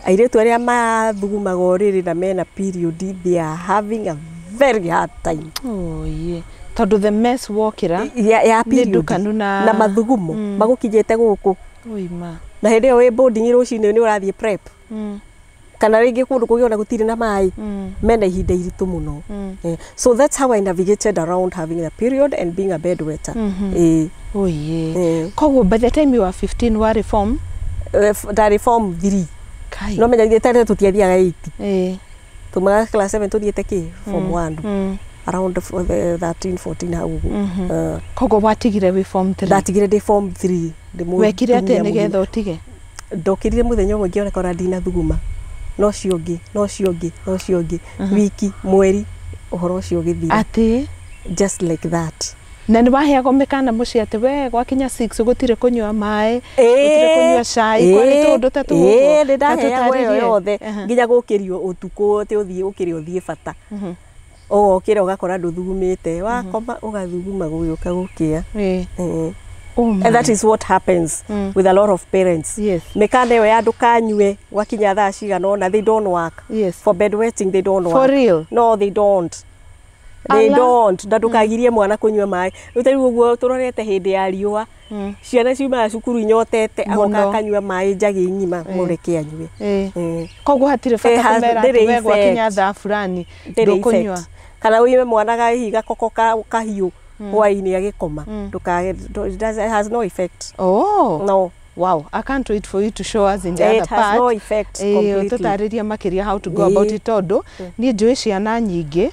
Airĩtu arĩa mathugumaga ũrĩrĩ na mena period, they are having a very hard time. Oh, yeah. Tondũ the mess wokĩra ya nĩ period ndukanu na na mathugumo magũkinyĩte gũkũ. Oi ma. Na hĩndĩ ĩyo wĩ boarding, rũcinĩ nĩ ũrathiĩ prep kana rĩngĩ kũndũ kũngĩ ona gũtirĩ na maĩ, mena ihinda iritũ mũno. So that's how I navigated around having a period and being a bedwetter. Oh, yeah. Koguo by the time you were 15 warĩ form? Ndarĩ form 3. Kai. No menya ithuĩ tene tũtiathiaga 8. Tumaga class 7 tũthiĩte kĩ form 1, around the 13 14 hau ũguo. Koguo watigire wĩ form 3? Ndatigire ndĩ form 3. Ndĩ Wekire atĩa mũtumia mũgima. nĩgetha ũtige? Ndokĩrire mũthenya ũmwe ngĩoneka ona ndinathuguma, no ũcio ũngĩ, no ũcio ũngĩ, no ũcio ũngĩ, wiki, mweri, ũhoro ũcio ũgĩthira. Atĩ? Just like that. Na nĩ waheagwo mĩkana mũciĩ atĩ we gwakinya 6 gũtirĩ kũnyua maĩ, gũtirĩ kũnyua cai, kwarĩ tũũndũ ta tũu ũguo? Nĩ ndaheagwo ĩyo Ta tũtarĩrie. yothe, nginya gũkĩrio ũtukũ atĩ ũthiĩ ũkĩre ũthiĩ bata, ũgokĩra ũgakora ndũthugumĩte, wakoma ũgathuguma gũgĩũka gũkĩa. Oh my. And that is what happens with a lot of parents. Mĩkana ĩyo ya ndũkanyue gwakinya thaa cigana ũna, they don't work. For bedwetting, they don't For work. real? No, they don't. They Ala. don't. Na ndũkagirie mwana kũnyua maĩ. Rĩu ta rĩu ũguo tũrorete hĩndĩ ya riũa, ciana ciumaga cukuru inyotete, agoka Mũno. akanyua maĩ njagi ng'ima, mũreke anyue. Koguo hatirĩ bata kũmera atĩ ndĩrĩ we gwakinya effect. thaa fulani Ndĩrĩ ndũkũnyua. effect. Kana ũime mwana gahihi gakoko kahiũ hwaĩ-inĩ agĩkoma, ndũkage, it has no effect. Oh. No. Wow, I can't wait for you to show us in the It other has part. no effect completely. Tũtarĩrie makĩria how to go about it, tondũ niĩ njũĩ ciana nyingĩ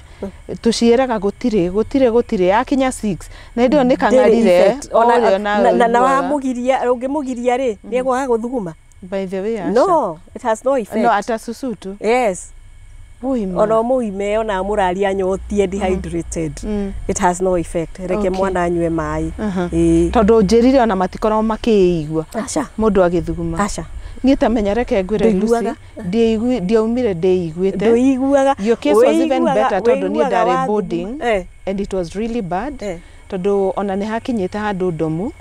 tũciĩraga gũtirĩ gũtirĩ gũtirĩ, yakinya 6 na hĩndĩ ĩyo nĩ Ndĩrĩ kang'arire. effect. Ona ũrĩa onawe na ũiguaga. wamũgiria, ũngĩmũgiria rĩ, nĩ egwaga gũthuguma. By the way, aca. No, it has no effect. No, ata susu tu. Yes. Ũima. Ona ũmũime, ona mũraria anyotie, dehydrated, it has no effect. Reke mwana anyue maĩ. Ĩĩ. Tondũ njĩrire ona matikoragwo makĩigua Aca. mũndũ agĩthuguma. Aca. Niĩ ta menya, reke ngwĩre Lucy, Ndũiguaga. ndiaumire ndĩiguĩte. Ndũiguaga. Your case was even Ũiguaga- better tondũ niĩ ũiguaga ndarĩ wathuguma. boarding and it was really bad, tondũ ona nĩ hakinyĩte handũ ndomu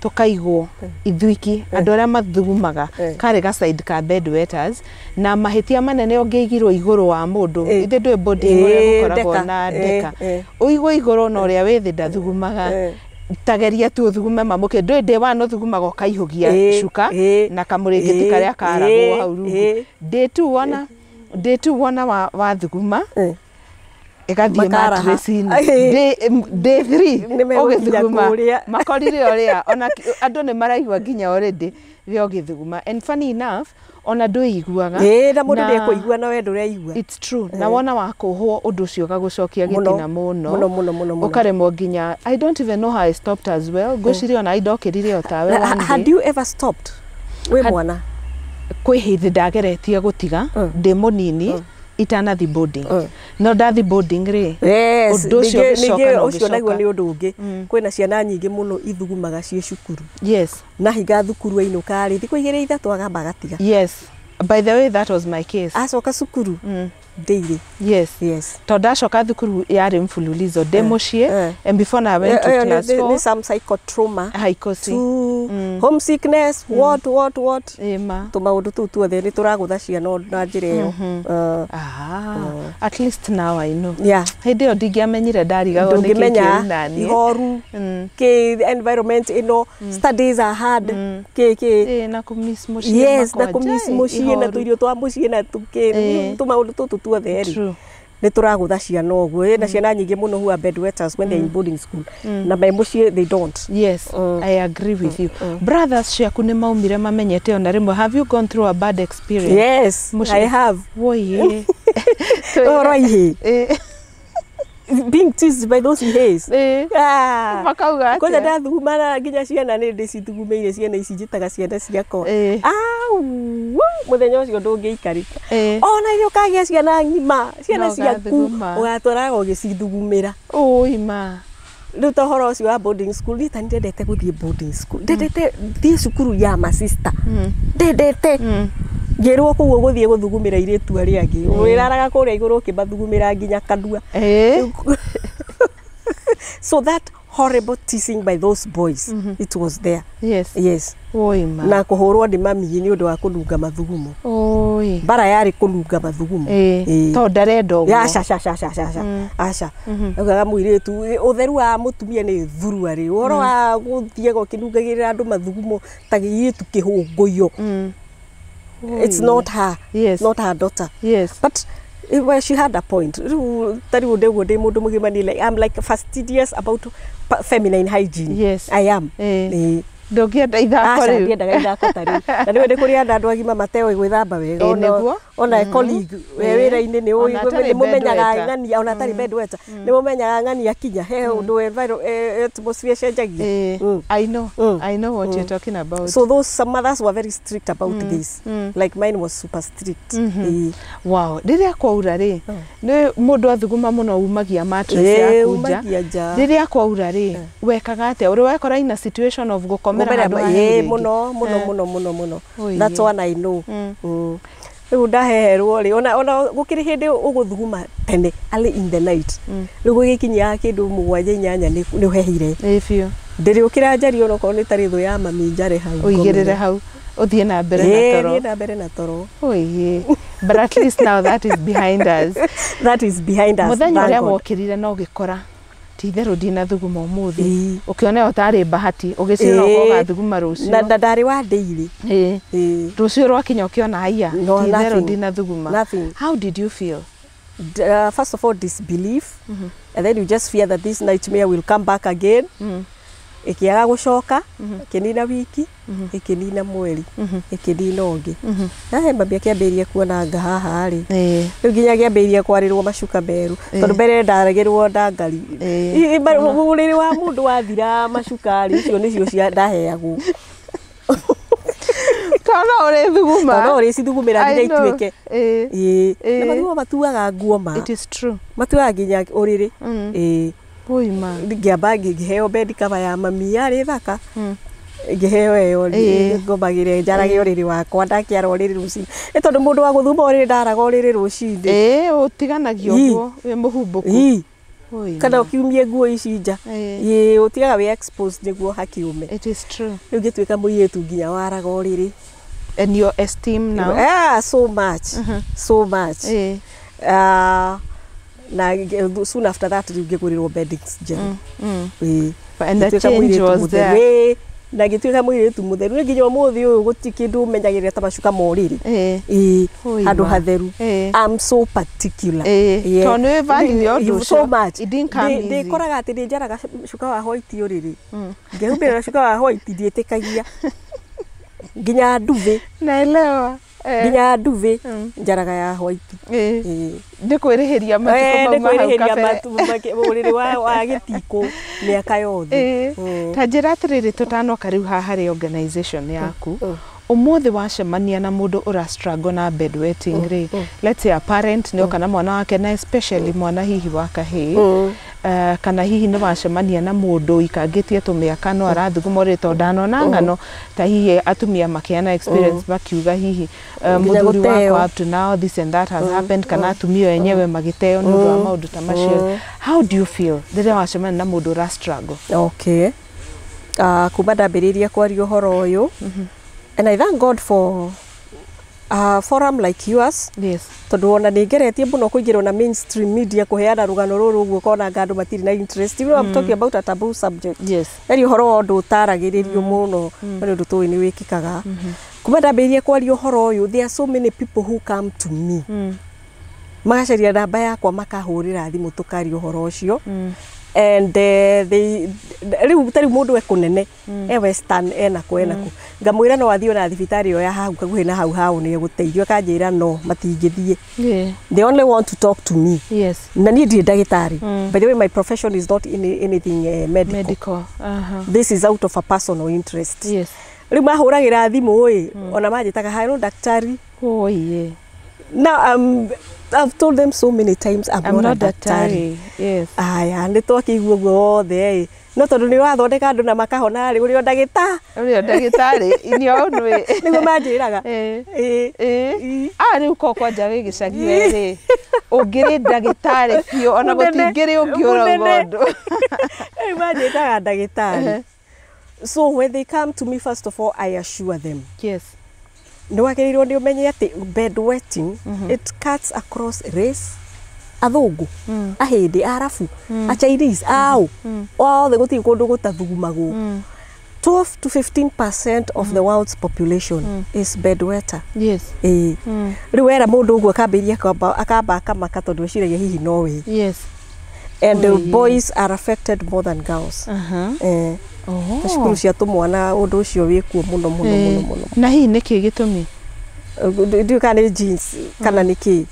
tũkaigwo ithuiki andũ arĩa mathugumaga, karĩ ga side ka bedwetters, na mahĩtia manene ũngĩigirwo igũrũ wa mũndũ, ithe ndũĩ boarding ũrĩa gũkoragwo ndeka. na ndeka, ũigwo igũrũ na ũrĩa wĩ thĩ ndathugumaga, tageria tu ũthugume mamũkĩ, ndũĩ ndĩ one ũthugumaga ũkaihũgia cuka na kamũrĩngĩti karĩa karagwo hau rungu. Ndĩ tu wona, ndĩ tu wona wathuguma ĩgathiĩ Makaraha. mattress-inĩ. Day three Nĩ megũkinya ũgĩthuguma kũrĩa. makorire ũrĩa ona andũ nĩ maraigua nginya already rĩrĩa ũgĩthuguma, and funny enough ona ndũiguaga. Ĩĩ, na mũndũ ndekũigua na we ndũraigua. It's true. Na wona wakũhwo ũndũ ũcio ũgagũcokia Mũno. gĩtina mũno. Mũno, mũno, mũno, mũno. Ũkaremwo nginya, I don't even know how I stopped as well. Ngwĩciria ona indokĩrire o tawe Na, one had day. you ever stopped wĩ mwana? Kwĩ hĩndĩ ndageretie gũtiga ndĩ mũnini itanathi boarding, no ndathi boarding rĩ, Yes, ũndũ ũcio ningĩ ũgĩcoka na ũcio naguo ũgĩcoka. nĩ ũndũ ũngĩ. Kwĩna ciana nyingĩ mũno ithugumaga ciĩ cukuru, na hinga thukuru ainũka rĩ, thikũ igĩrĩ ithatũ agamba agatiga. Yes, by the way, that was my case. Acoka cukuru ndĩirĩ. Yes. Tondũ ndacoka thukuru yarĩ mfululizo ndĩ mũciĩ, and before I went to Ĩyo class nĩ 4. some psychotrauma Haikosi. to homesickness, what what what, Ĩma. tũmaũndũ tũu tuothe nĩ tũragũtha ciana na njĩra ĩyo. Ah, at least now I know. Hĩndĩ ĩyo ndingĩamenyire, ndarigagwo nĩkĩ Ndũngĩmenya kĩũru naniĩ. ihoru kĩ environment ĩno, studies are hard, kĩ kĩ. Ĩ, na kũmiss mũciĩ. Yes, na makwanja, kũmiss ĩ, mũciĩ na ihoru. tũirio twa mũciĩ na tũkĩ tũmaũndũ tũtũ tuothe rĩ, nĩ tũragũtha ciana ũguo. Na ciana nyingĩ mũno who are bedwetters when they're in boarding school, na me mũciĩ they don't. Yes, I agree with you. Brothers ciaku nĩ maumire mamenyete ona rĩmwe? Have you gone through a bad experience? Yes, Mũciĩ- I have. Woiye. Ũhoro wa ihĩĩ, being teased by those ihĩĩ. Ah. Makauga Kwanza atĩa? ndathugumana nginya ciana nĩ ndĩcithugumĩire, ciana ici njĩtaga ciana ciakwa. Au, mũthenya ũcio ndũngĩikarĩka. Ona iria ũkagĩa ciana ng'ima, ciana No ciaku ũgathuguma. ũgatwaraga ũgĩcithugumĩra. Ũima. Rĩu ta ũhoro ũcio wa boarding school, niĩ ta nĩ ndendete gũthiĩ boarding school, ndendete thiĩ cukuru ya masista, ndendete ngĩrwo kũu ũgũthiĩ gũthugumĩra airĩtu arĩa angĩ, wĩraraga kũrĩa igũrũ ũkĩmathugumĩra nginya kanua. So that horrible teasing by those boys, it was there. Yes. Ũima. Na kũhũrwo nĩ mami nĩ ũndũ wa kũnunga mathugumo. Oi. Mbara yarĩ kũnunga mathugumo. Ĩĩ. Tondũ ndarenda ũguo. Aca, ca ca ca ca ca, aca, augaga mũirĩtu, ũtheru wa mũtumia nĩ thuruarĩ, ũhoro wa gũthiaga ũkĩnungagĩrĩra andũ mathugumo ta gĩirĩtu kĩhũngũyo, it's not her. Not her daughter. But well, she had a point. Rĩu ta rĩu ndĩguo ndĩ mũndũ mũgima ni like, I'm like fastidious about feminine hygiene. I am. Ĩĩ. Ndũngĩenda ithako Aca, rĩu. ndiendaga ithako ta rĩu, na nĩwe nĩ kũrĩ andũ agima mateoĩ gwĩthamba wega. Ĩĩ, nĩguo. Ona colleague we wĩra-inĩ nĩ Ona ũĩ atarĩ nĩ mũmenyaga bedwetter. ng'ania, ona atarĩ bedwetter nĩ mũmenyaga ng'ania kinya he ũndũ atmosphere cenjagia. I know. I know what you're talking about. So those some mothers were very strict about this. Like mine was super strict. Ĩĩ. Wow, rĩrĩa kwaura rĩ, nĩ mũndũ athuguma mũno umagia mattress Ĩĩ, yaku nja. umagia nja. Rĩrĩa kwaura rĩ, wekaga atĩa? Ũrĩ wekora ina situation of gũkomera Gũkomera handũ ĩĩ, hahehu rĩngĩ? Mũno mũno mũno mũno mũno. Oi. That's one I know. Rĩu ndaheherwo rĩ, ona gũkĩrĩ hĩndĩ ũgũthuguma tene, early in the night, rĩu gũgĩkinyia kĩndũ 7, 8 nĩ ũhehire. Ĩĩ biũ. Ndĩrĩũkĩra njarie onokorwo nĩ tarĩ thũ ya mami, njare hau Ũigĩrĩre ngomere. hau. Ũthiĩ na mbere na toro. Thiĩ na mbere na toro. Oye. But at least now that is behind us. That is behind us. Mũthenya thank ũrĩa God. wokĩrire na ũgĩkora ti itherũ ndinathuguma ũmũthĩ, Ĩĩ. ũkĩona ĩyo tarĩ bahati, ũgĩcira Ĩĩ. ũgathuguma rũciũ. Na ndarĩ wa daily. Ĩĩ. Ĩĩ. Rũciũ rwakinya ũkĩona haiya, No, ti itherũ nothing. ndinathuguma. Nothing. How did you feel? First of all, disbelief, and then you just fear that this nightmare will come back again. Ĩkĩaga gũcoka, ĩkĩnina wiki, ĩkĩnina mweri, ĩkĩnina ũngĩ. Na he mami akĩambĩrĩria kuona anga haha rĩ, Ĩĩ. rĩu nginya ngĩambĩrĩria kwarĩrwo macuka meru, tondũ mbere ndaragĩrwo ndangari. Ũrĩrĩ wa mũndũ wathira macuka rĩ, icio nĩcio cia ndaheagwo. Tondũ no ũrĩthuguma. Tondũ no ũrĩcithugumĩra nginya I know. ituĩke. Ĩĩ. Ĩĩ. Na Ĩĩ. mathugumo matuaga nguo ma. It is true. Matuaga nginya ũrĩrĩ. Ĩĩ. Ũima. Ngĩamba ngĩheo bed cover ya mami, yarĩ thaka. Ngĩheo ĩyo, ngomagĩre njarage ũrĩrĩ wakwa, ndakĩara ũrĩrĩ rũcinĩ, nĩ tondũ mũndũ wa gũthuma ũrĩrĩ ndaraga ũrĩrĩ rũcinĩ. Ĩĩ, ũtiganagio Ii. ũguo wĩ mũhumbũku. Ii. Ũima. Kana ũkiumie nguo ici nja. Ĩĩ. Ĩĩ, ũtigaga wĩ exposed nĩguo hakiume. It is true. Rĩu ngĩtuĩka mũirĩtu nginya waraga ũrĩrĩ. And your esteem now? Yeah, so much, so much. Ĩĩ. Na soon after that rĩu ngĩgũrĩrwo beddings njerũ. Ĩĩ. And the Ngĩtuĩka change mũirĩtu was mũtheru. there. Ĩĩ, na ngĩtuĩka mũirĩtu mũtheru. Nĩ nginya ũmũthĩ ũyũ gũtirĩ kĩndũ menyagĩrĩra ta macuka ma ũrĩrĩ. Ĩĩ. Ĩĩ, Oi handũ ma. hatheru. Ĩĩ. I'm so particular. Ĩĩ. Yeah. Tondũ nĩ value ya ũndũ So ũcio. much. It didn't come easy. Ndĩkoraga atĩ nĩ njaraga cuka wa white ũrĩrĩ, ngĩhumbĩra na cuka wa white, ndiĩtĩkagia nginya nduve. Naelewa. Nginya nduve njaraga ya white. Ĩĩ. Ĩĩ. Nĩ kwĩrĩhĩria matukũ Nĩ mau ma hau kwĩrĩhĩria kabere. ũrĩrĩ wa gĩtikũ mĩaka yothe. Ĩĩ. Ta njĩra atĩrĩrĩ, tũtanoka rĩu haha harĩ organization yaku, ũmũthĩ wacemania na mũndũ ũra struggle na bedwetting rĩ, let's say a parent nĩ oka na mwana wake, na especially mwana hihi wa kahĩĩ, kana hihi nĩ wacemania na mũndũ ikangĩtie tũmĩaka no arathuguma ũrĩrĩ, tondũ ndanona ng'ano ta hihi atumia makĩana experience makiuga hihi Nginya mũthuri gũteo. wakwa up to now this and that has happened, kana atumia enyewe magĩteo nĩ ũndũ wa maũndũ ta macio, how do you feel rĩrĩa wacemania na mũndũ ũra struggle? Okay. Kuma ndambĩrĩria kwaria ũhoro ũyũ, and I thank God for a forum like yours, tondũ ona nĩ ngeretie mũno kũingĩrwo na mainstream media kũheana rũgano rũrũ ũguo, kona anga andũ matirĩ na interest. You know, I'm talking about a taboo subject. Yaani ũhoro wa ũndũ ũtaragĩrĩrio mũno, no nĩ ũndũ tũĩ nĩ wĩkĩkaga. Kuma ndambĩrĩria kwaria ũhoro ũyũ, there are so many people who come to me, magacaria namba yakwa, makahũrĩra thimũ tũkaria ũhoro ũcio. And they rĩu ta rĩu mũndũ e kũnene, e Western, enako enako, ngamwĩra no athiĩ ona thibitarĩ ĩyo ya hau hakuhĩ na hau hao nĩ egũteithio, akanjĩra no matingĩthiĩ, they only want to talk to me. Na niĩ ndirĩ ndagĩtarĩ. By the way, my profession is not in anything medical. Medical. This is out of a personal interest. Rĩu mahũragĩra thimũ ĩ, ona manjĩtaga hello daktari. Oh yeah. Now I've told them so many times I'm, I'm not, not a daktari. daktari. Yes. Aya, nĩ twakĩigua ũguo wothe ĩ, no tondũ nĩ ũrathondeka andũ na makahona rĩ, ũrĩ o ndagĩta. Ũrĩa ndagĩtarĩ in your own way. Nĩguo manjĩraga. Ĩĩ. Ĩĩ. Ĩĩ. Ah, rĩu ko kwanja wĩ gĩcagi we rĩ, ũngĩrĩ ndagĩtarĩ biũ ona Mũnene. gũtingĩrĩ ũngĩ ũrauga Mũnene. ũndũ. Rĩu manjĩtaga ndagĩtarĩ. So when they come to me, first of all I assure them, nĩ wagĩrĩirwo nĩ ũmenye atĩ bedwetting, it cuts across race, athũngũ, ahĩndĩ, arabu, a Chinese, ao othe, gũtirĩ kũndũ gũtathugumagwo. 12 to 15% of the world's population is bedwetter. Ĩĩ. Rĩu wera mũndũ ũguo akambĩrĩria akamba akamaka, tondũ eciragia hihi no we. And the boys are affected more than girls. Eh, Oh. ta cukuru cia tũmwana ũndũ ũcio wĩkuo mũno mũno mũno mũno. Na hihi nĩkĩ gĩtũmi? Ndiũĩ kana nĩ genes kana nĩ kĩ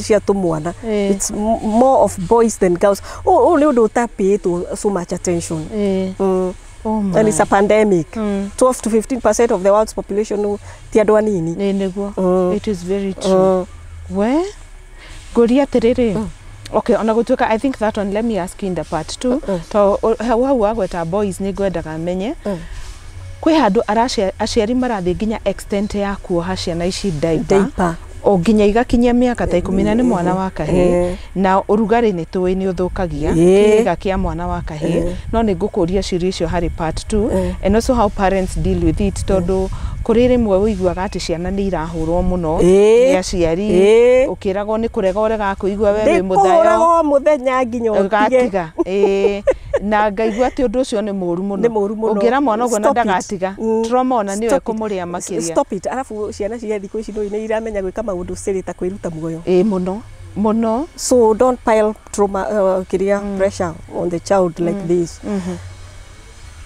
cia tũmwana. It's more of boys than girls. Ũyũ nĩ ũndũ ũtapĩtwo so much attention. Oh my. And it's a pandemic. 12 to 15% of the world's population no ti andũ anini. Ĩĩ, nĩguo. It is very true. We ngũria atĩrĩrĩ, okay, ona gũtuĩka I think that one, let me ask you in the part two, to hau hau wagweta boys, nĩ ngwendaga menye kwĩ handũ aciari marathiĩ nginya extent ya kuoha ciana ici diaper, Diaper. O nginya igakinyia mĩaka ta 10 na nĩ mwana wa kahĩĩ, na ũrugarĩ nĩ tũĩ nĩ ũthũkagia kĩĩga kĩa mwana wa kahĩĩ, no nĩ ngũkũria ciũria icio harĩ part 2, and also how parents deal with it, tondũ Kũrĩ rĩmwe ũiguaga atĩ ciana nĩ irahũrwo mũno nĩ aciari, ũkĩragwo nĩ kũrega ũregaga kũigua we wĩ mũthayo. Ndĩkũhũraga o mũthenya nginya ũtige. Ũgatiga. Na ngaigua atĩ ũndũ ũcio nĩ mũru mũno. Nĩ mũru mũno. Ũngĩra mwana ũguo na ndagatiga, trauma ona nĩyo ĩkũmũrĩa makĩria. Stop it. Arabu ciana cia thikũ ici nĩ iramenya gwĩka maũndũ silly ta kwĩruta muoyo. Mũno mũno. So don't pile trauma kiria pressure on the child like this.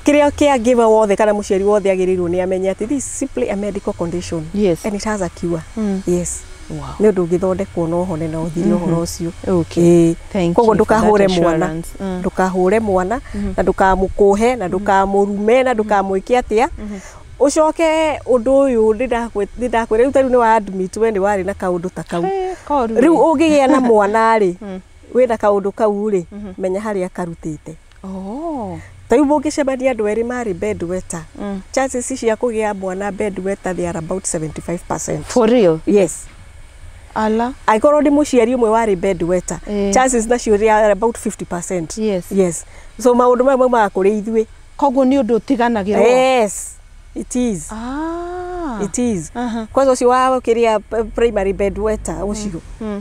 Kiria caregiver wothe kana muciari wothe agĩrĩirwo nĩ amenye atĩ this is simply a medical condition. Yes. And it has a cure. Yes. Wow. Nĩ ũndũ ũngĩthondekwo na ũhone na ũthire ũhoro ũcio. Okay. Thank Koguo you for that ndũkahũre mwana, assurance. Ndũkahũre mwana na ndũkamũkũhe na ndũkamũrume na ndũkamwĩke atĩa. Ũcoke ũndũ ũyũ nĩndakwĩra rĩu tarĩu nĩ wa admit we nĩ warĩ na kaũndũ ta kau. Rĩu ũngĩgĩa na mwana rĩ, wĩna kaũndũ kau rĩ, menya harĩa karutĩte. Ta rĩu mũngĩcemania andũ erĩ marĩ bedwetter, chances cia kũgĩa mwana bedwetter they are about 75%. For real? Yes. Ala. Angĩkorwo nĩ mũciari ũmwe warĩ bedwetter, chances nacio they are about 50%. Yes. Yes. So maũndũ maya maumaga kũrĩ ithuĩ. Koguo nĩ ũndũ ũtiganagĩrwo. Yes. It is. It is. Kwanza ũcio wa kĩrĩa primary bedwetter ũcio.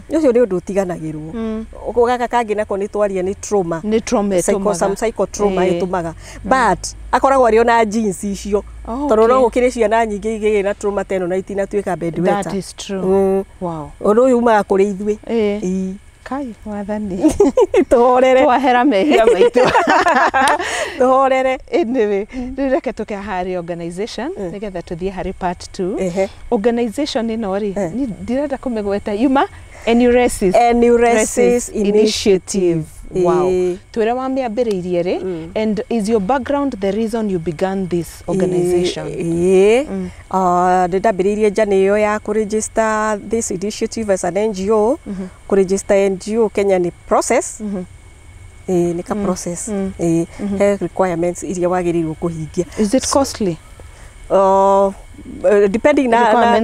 Ũcio nĩ ũndũ ũtiganagĩrwo. Gaka kangĩ nako nĩ twaria nĩ trauma. Nĩ trauma ĩtũmaga. Some psychotrauma ĩtũmaga. But akoragwo arĩ ona genes icio. Tondũ no gũkĩrĩ ciana nyingĩ igĩgĩ na trauma ta ĩno na itinatuĩka bedwetter. That is true. Wow. Ũndũ ũyũ umaga kũrĩ ithuĩ. Kai wathani. Tũhorere. Twahera mehia maitũ. Tũhorere. Anyway, rĩu reke tũke harĩ organization nĩgetha tũthiĩ harĩ part 2. Organization ĩno rĩ, ndirenda kũmĩgweta, yuma Enuresis. Enuresis Initiative. Wow. Twĩre wamĩambĩrĩirie rĩ, and is your background the reason you began this organization? Nĩ ndambĩrĩirie journey ĩyo ya kũ-register this initiative as an NGO. Kũ-register NGO Kenya nĩ process. Nĩ ka process. He requirements iria wagĩrĩirwo kũhingia. Is it costly? Depending na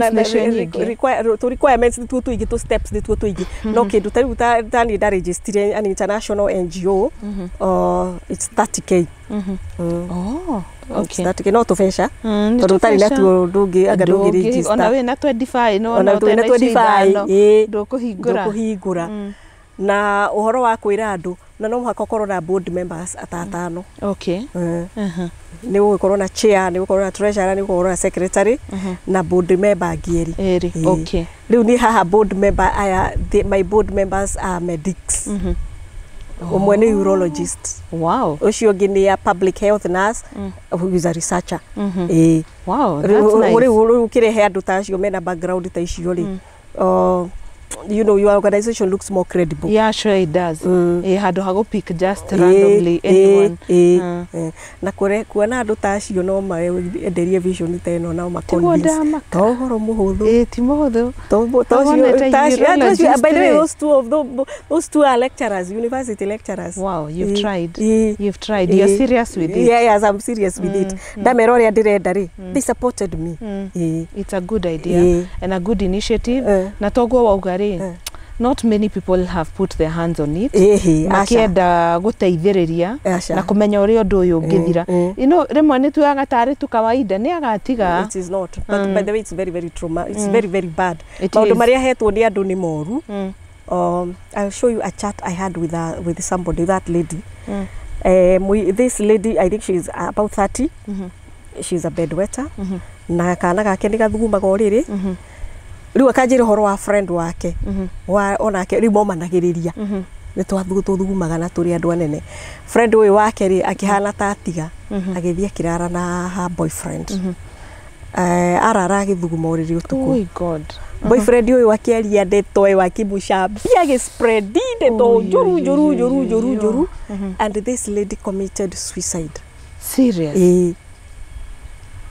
requirements to requirements nĩtuo tũingĩ, to steps nĩtuo tũingĩ, no kĩndũ ta rĩu ta niĩ ndaregistire an international NGO, it's 30K. Oh, okay. It's 30K no tũbeca tondũ ũtarĩ natuo ndũngĩ anga ndũngĩ ona wĩna 25 no ona wĩna 25 ndũkũhingũra. Ndũkũhingũra. Na ũhoro wa kwĩra andũ na no mũhaka ũkorwo na board members atatano. Okay. Nĩ ũgũkorwo na chair, nĩ ũgũkorwo na treasurer, nĩ ũgũkorwo na secretary na board member angĩ erĩ. Okay. Rĩu niĩ haha board member aya, my board members are medics. Ũmwe nĩ urologist. Wow. Ũcio ũngĩ nĩ a public health nurse who is a researcher. Wow, that's nice. Rĩu ũkĩrehe andũ ta acio mena background ta icio rĩ, you know, your organization looks more credible. Yeah, sure it does. Handũ ha gũ pick just randomly anyone. Na kuona andũ ta acio no maenderie vision ta ĩno no ma-convince. To ũhoro mũhũthũ. Ti mũhũthũ. By the way, those two are lecturers, university lecturers. Wow, you've tried. You've tried. You're serious with it. Yeah, yes, I'm serious with it. Ndamera ũrĩa ndĩrenda rĩ, they supported me. It's a good idea and a good initiative. Na toguo wauga rĩ, not many people have put their hands on it. Makienda guteithĩrĩria na kũmenya ũrĩa ũndũ ũyũ ũngĩthira. You know, rĩmwe nĩ tuoyaga tarĩ tu kawaida nĩ agatiga. It is not. But by the way, it's very, very trauma. It's very, very bad. Maũndũ marĩa hetwo nĩ andũ nĩ moru. I'll show you a chat I had with somebody, that lady. This lady, I think she's about 30. She's a bedwetter. Na kana gake nĩ gathugumaga ũrĩrĩ. Rĩu akanjĩra ũhoro wa friend wake wa onake rĩu momanagĩrĩria nĩ twathugumaga na tũrĩ andũ anene. Friend ũyũ wake rĩ akĩhana ta atiga agĩthiĩ akĩrara na her boyfriend. Arara agĩthuguma ũrĩrĩ ũtukũ. Oh God. Boyfriend ũyũ akĩaria ndeto ĩyo akĩmũcambia agĩspread ndeto njũru njũru njũru njũru njũru, and this lady committed suicide. Serious?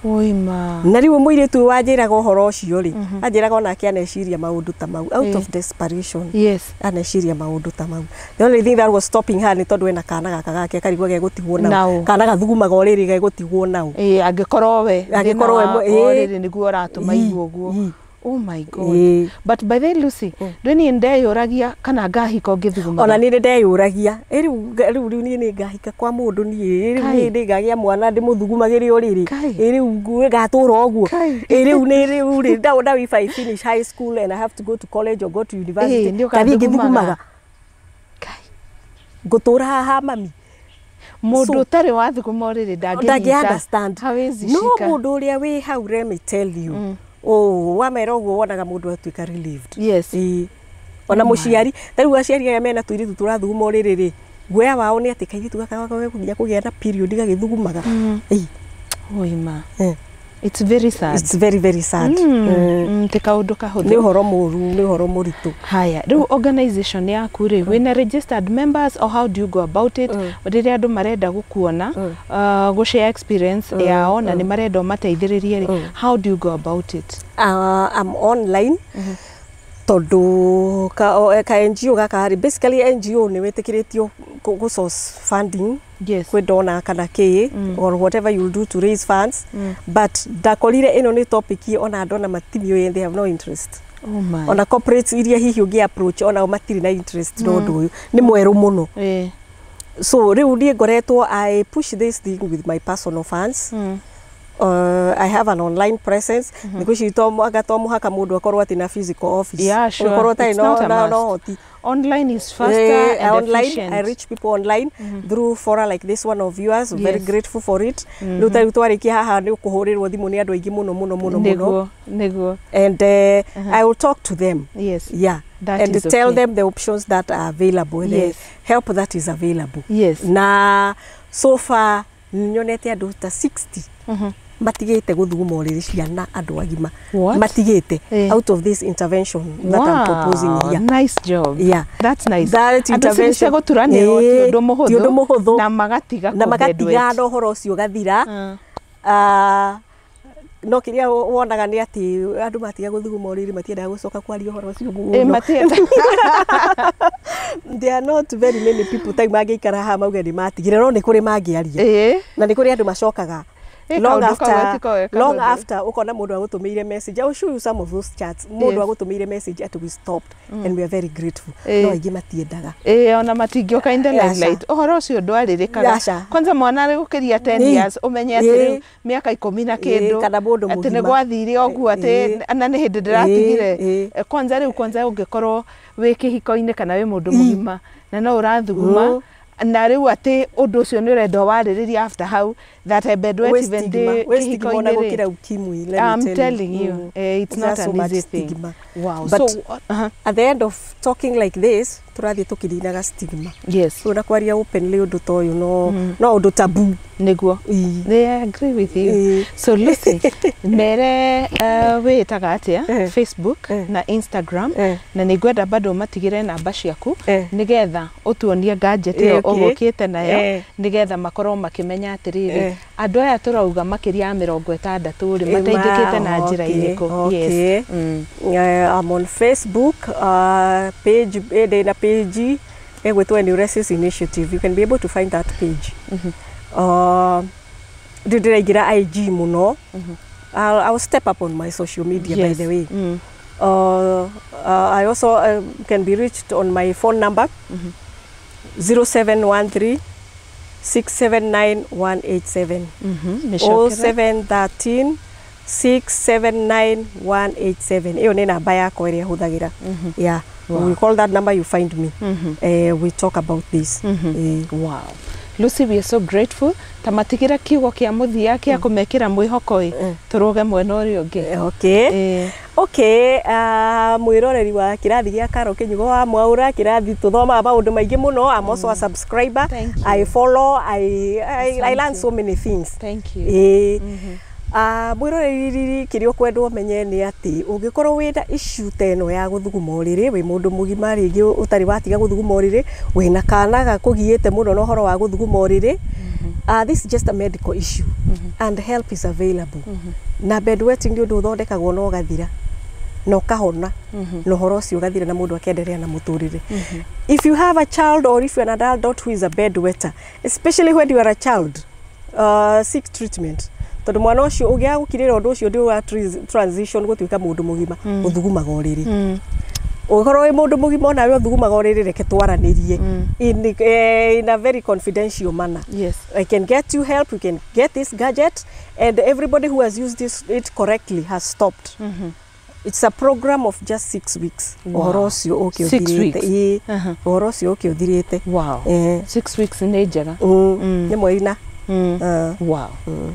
Oima. Na rĩu mũirĩtu ũyũ wanjĩraga ũhoro ũcio rĩ, anjĩraga onake aneciria maũndũ ta mau out of desperation. Yes. Aneciria maũndũ ta mau. The only thing that was stopping her nĩ tondũ ena kana gaka gake karigwo gegũtigwo nau. Kana gathugumaga ũrĩrĩ gegũtigwo nau. Angĩkorwo we ũrĩrĩ nĩguo ũratũma igue ũguo. Oh my God. Ĩĩ. But by the way, Lucy, rĩ niĩ ndeyũragia kana ngahika ũngĩthugumaga. Ona niĩ nĩ ndeyũragia, ĩ rĩu rĩu rĩu niĩ nĩ ngahika kwa mũndũ niĩ, ĩ rĩu Kai. niĩ nĩ ngagĩa mwana ndĩmũthugumagĩre ũrĩrĩ, Kai. ĩ rĩu ngatũra ũguo, Kai. ĩ rĩu nĩ rĩu rĩ, now if I finish high school and I have to go to college or go to university, Ĩ, nĩ ngathiĩ ũgathugumaga. ngĩthugumaga, Kai. ngũtũra haha mami. Mũndũ So- ũtarĩ wathuguma ũrĩrĩ ndangĩ ndangĩnyita. understand. Hawezi No shika. mũndũ ũrĩa wĩ hau, let me tell you, oh, wamera ũguo wonaga mũndũ atuĩka relieved. Yes. Ĩĩ. Ona mũciari ta rĩu aciari aya mena tũirĩtu tũrathuguma ũrĩrĩ rĩ, guoya wao nĩ atĩ kairĩtu gaka gaka kũgĩa na period gagĩthugumaga. Ĩĩ. Oima. Eh. It's very sad. It's very very sad. Ti kaũndũ kahũthũ. Nĩ ũhoro mũru, nĩ ũhoro mũritũ. Haya, rĩu organization yaku rĩ, wĩna registered members or how do you go about it? Rĩrĩa andũ marenda gũkuona, gũ share experience yao na nĩ marenda ũmateithĩrĩrie rĩ, how do you go about it? I'm online tondũ ka NGO gaka rĩ, basically NGO nĩ wĩtĩkĩrĩtio gũ source funding kwĩ donor kana kĩ or whatever you do to raise funds, but ndakorire ĩno nĩ topic ona andũ ona matimiũĩ, they have no interest. Oh my. Ona corporates iria hihi ũngĩ approach, ona o matirĩ na interest na ũndũ ũyũ nĩ mwerũ mũno. So rĩu niĩ ngoretwo I push this thing with my personal funds. I have an online presence. Thikũ ici to anga to mũhaka mũndũ akorwo atĩ na physical office. Yeah, sure. Ũngĩkorwo ũtarĩ It's not a no must. no hoti. Online is faster and online efficient. I reach people online through fora like this one of yours. Very grateful for it. Rĩu ta rĩu twarĩkia haha nĩ ũkũhũrĩrwo thimũ nĩ andũ aingĩ mũno mũno mũno mũno. Nĩguo, nĩguo. And I will talk to them. Yeah. That And is tell okay. them the options that are available, the help that is available. Na so far nyonete andũ ta 60 matigĩte gũthuguma ũrĩrĩ, ciana, andũ agima. What? Matigĩte out of this intervention that I'm proposing here. Nice job. Yeah. That's nice. That Andũ acio cia intervention gũturanĩrwo ti ũndũ mũhũthũ. Ti ũndũ mũhũthũ. Na magatiga Na magatiga kũ-bedwet. na ũhoro ũcio ũgathira. Ah, no kĩrĩa wonaga nĩ atĩ andũ matiga gũthuguma ũrĩrĩ matiendaga gũcoka kwaria ũhoro ũcio Ĩ, mũno. matienda. There are not very many people ta mangĩikara haha mauge nĩ matigire, no nĩ kũrĩ mangĩaria na nĩ kũrĩ andũ macokaga long Kaũndũ kau after, gatikoe long kahũthũ. after ũkona mũndũ agũtũmĩire message. I will show you some of those chats. Mũndũ agũtũmĩire message atĩ we stopped and we are very grateful. No aingĩ matiendaga. Ĩ, ona matingĩũka in the Aca. limelight, ũhoro ũcio ndwarĩrĩkaga. Aca. Kwanza mwana arĩ gũkĩria 10 years, ũmenye atĩ rĩu mĩaka 10 na kĩndũ kana mũndũ atĩ nĩ mũgima. gwathire ũguo atĩ na nĩ hĩndĩ ndĩratigire. Kwanza rĩu, kwanza ũngĩkorwo wĩ kĩhiko-inĩ kana wĩ mũndũ mũgima na no ũrathuguma na rĩu atĩ ũndũ ũcio nĩ ũrenda warĩrĩria after how that I bedwet Wĩ even stigma, ndĩ wĩ stigma ona kĩhiko-inĩ rĩ. gũkĩra ukimwi, let me I'm tell telling you, it's not There's so an much easy thing. stigma. Wow. But So, at the end of talking like this, tũrathiĩ tũkĩninaga stigma. So na kwaria openly ũndũ ta ũyũ no ũndũ taboo. Nĩguo. Yeah, I agree with you. So Lucy, mere wĩĩtaga atĩa Facebook na Instagram, na nĩ ngwenda bado matigĩre namba ciaku nĩgetha ũtuonie gadget ĩyo ũgũkĩte nayo, nĩgetha makorwo makĩmenya atĩrĩrĩ, andũ aya tũrauga makĩria ya 60 rĩ, mateithĩkĩte na njĩra irĩkũ. Yes. I'm on Facebook page, ndĩna page ĩgwĩtwo Enuresis Initiative. You can be able to find that page. Ndĩ ndĩraingĩra IG mũno. I'll step up on my social media, by the way. I also can be reached on my phone number 0713 679 187. Mĩcokere. 0713 679 187, ĩyo nĩ namba yakwa ĩrĩa hũthagĩra. Yeah. You call that number, you find me. We talk about this. Wow. Lucy, we are so grateful. Ta matigĩra kiugo kĩa mũthia kĩa kũmekĩra mwĩhoko ĩ, tũrũge mwena ũrĩa ũngĩ. Okay. Okay, mwĩroreri wa kĩrathi gĩa Karo Kĩnyugo wa Mwaũra, kĩrathi tũthomaga maũndũ maingĩ mũno. I'm also a subscriber. Thank you. I follow, I learn so many things. Thank you. Ĩĩ. Mwĩroreri, kĩrĩa ũkwenda ũmenye nĩ atĩ ũngĩkorwo wĩna issue ta ĩno ya gũthuguma ũrĩrĩ, wĩ mũndũ mũgima rĩngĩ ũtarĩ watiga gũthuguma ũrĩrĩ, wĩna kana gakũgiĩte mũno na ũhoro wa gũthuguma ũrĩrĩ, this is just a medical issue and help is available. Na bedwetting nĩ ũndũ ũthondekagwo na ũgathira na ũkahona na ũhoro ũcio ũgathira na mũndũ akenderea na mũtũrĩre. If you have a child or if you're an adult who is a bedwetter, especially when you are a child, seek treatment. Tondũ mwana ũcio ũngĩaga gũkirĩra ũndũ ũcio ndĩ wa transition gũtuĩka mũndũ mũgima, ũthugumaga ũrĩrĩ. Ũngĩkorwo wĩ mũndũ mũgima onawe ũthugumaga ũrĩrĩ, reke twaranĩrie in a very confidential manner. I can get you help, you can get this gadget, and everybody who has used it correctly has stopped. It's a program of just 6 weeks. Ũhoro ũcio ũke Six ũthirĩte. weeks. Ĩĩ, ũhoro ũcio ũke ũthirĩte. 6 weeks nĩ njega. Nĩ mweri na. Ah. Wow.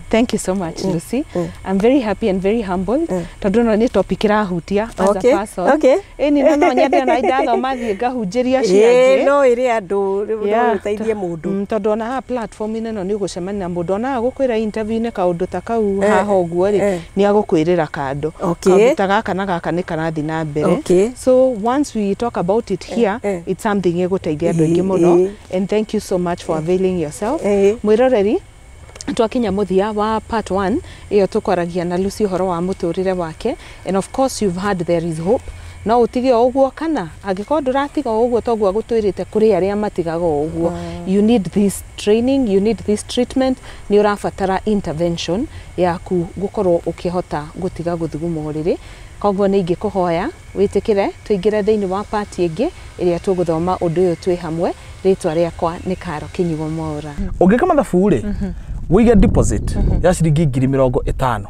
Thank you so much, Lucy. I'm very happy and very humbled. Tondũ ĩno nĩ topic ĩrahutia as a person. Ĩni no nyende ona ndathoma thiĩ ngahunjĩria acio Ĩĩ, angĩ. no ĩrĩ andũ no ĩteithie mũndũ. Tondũ ona haha platform-inĩ ĩno nĩ ũgũcemania na mũndũ ona agũkwĩra interview-inĩ kaũndũ ta kau haha ũguo rĩ, nĩ agũkwĩrĩra kando, kaũndũ ta gaka na gaka nĩ karathiĩ na mbere. So once we talk about it here, it's something ĩgũteithia andũ aingĩ mũno. And thank you so much for availing yourself. Mwĩroreri, twakinya mũthia wa part 1 ĩyo tũkwaragia na Lucy ũhoro wa mũtũrĩre wake, and of course you've heard there is hope. No ũtige o ũguo, kana angĩkorwo ndũratiga o ũguo toguo agũtwĩrĩte, kũrĩ arĩa matigaga o ũguo. You need this training, you need this treatment, nĩ ũrabatara intervention yaku gũkorwo ũkĩhota gũtiga gũthuguma ũrĩrĩ. Koguo nĩ ingĩkũhoya wĩtĩkĩre tũingĩre thĩinĩ wa part ĩngĩ ĩrĩa tũgũthoma ũndũ ũyũ twĩ hamwe. Rĩtwa rĩakwa nĩ Karo Kĩnyugo Mwaũra. Ũngĩka mathabu rĩ, wĩige deposit ya ciringi 50,000,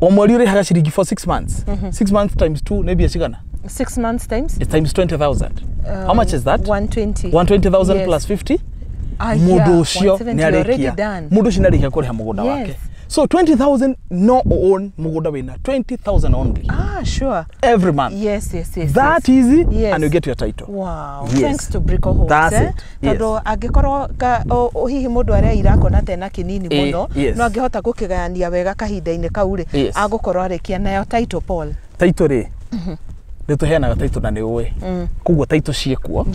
o mweri ũrĩhaga ciringi for 6 months. 6 months times 2 nĩ mbia cigana? 6 months times It's times 20,000. How much is that? 120. 120,000 Yes. plus 50. Ah, Mũndũ yeah, ũcio 170 nĩ already arĩkia done. mũndũ ũcio nĩ arĩkia kũrĩha mũgũnda wake. So 20,000, no own mũgũnda wĩna 20,000 only Ah, sure. every month. Yes. That easy. And you get your title. Wow. Yes. Thanks to Brico Homes. That's eh? it. Yes. Tondũ angĩkorwo hihi mũndũ areira akona tena kĩnini mũno, no angĩhota gũkĩgayania wega kahinda-inĩ kau rĩ, agũkorwo arĩkia nayo title, Paul. Title rĩ, nĩ tũheanaga title na nĩ ũĩ, koguo title ciĩkuo.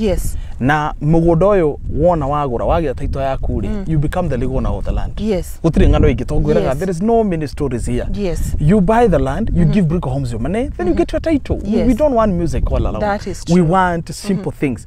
Na mũgũnda ũyũ wona wagũra wagĩa title yaku rĩ, you become the legal owner of the land. Gũtirĩ ng'ano ingĩ tongwĩraga. There is no many stories here. You buy the land, you give Brico Homes your money, then you get your title. We don't want music all along. That is We true. want simple things.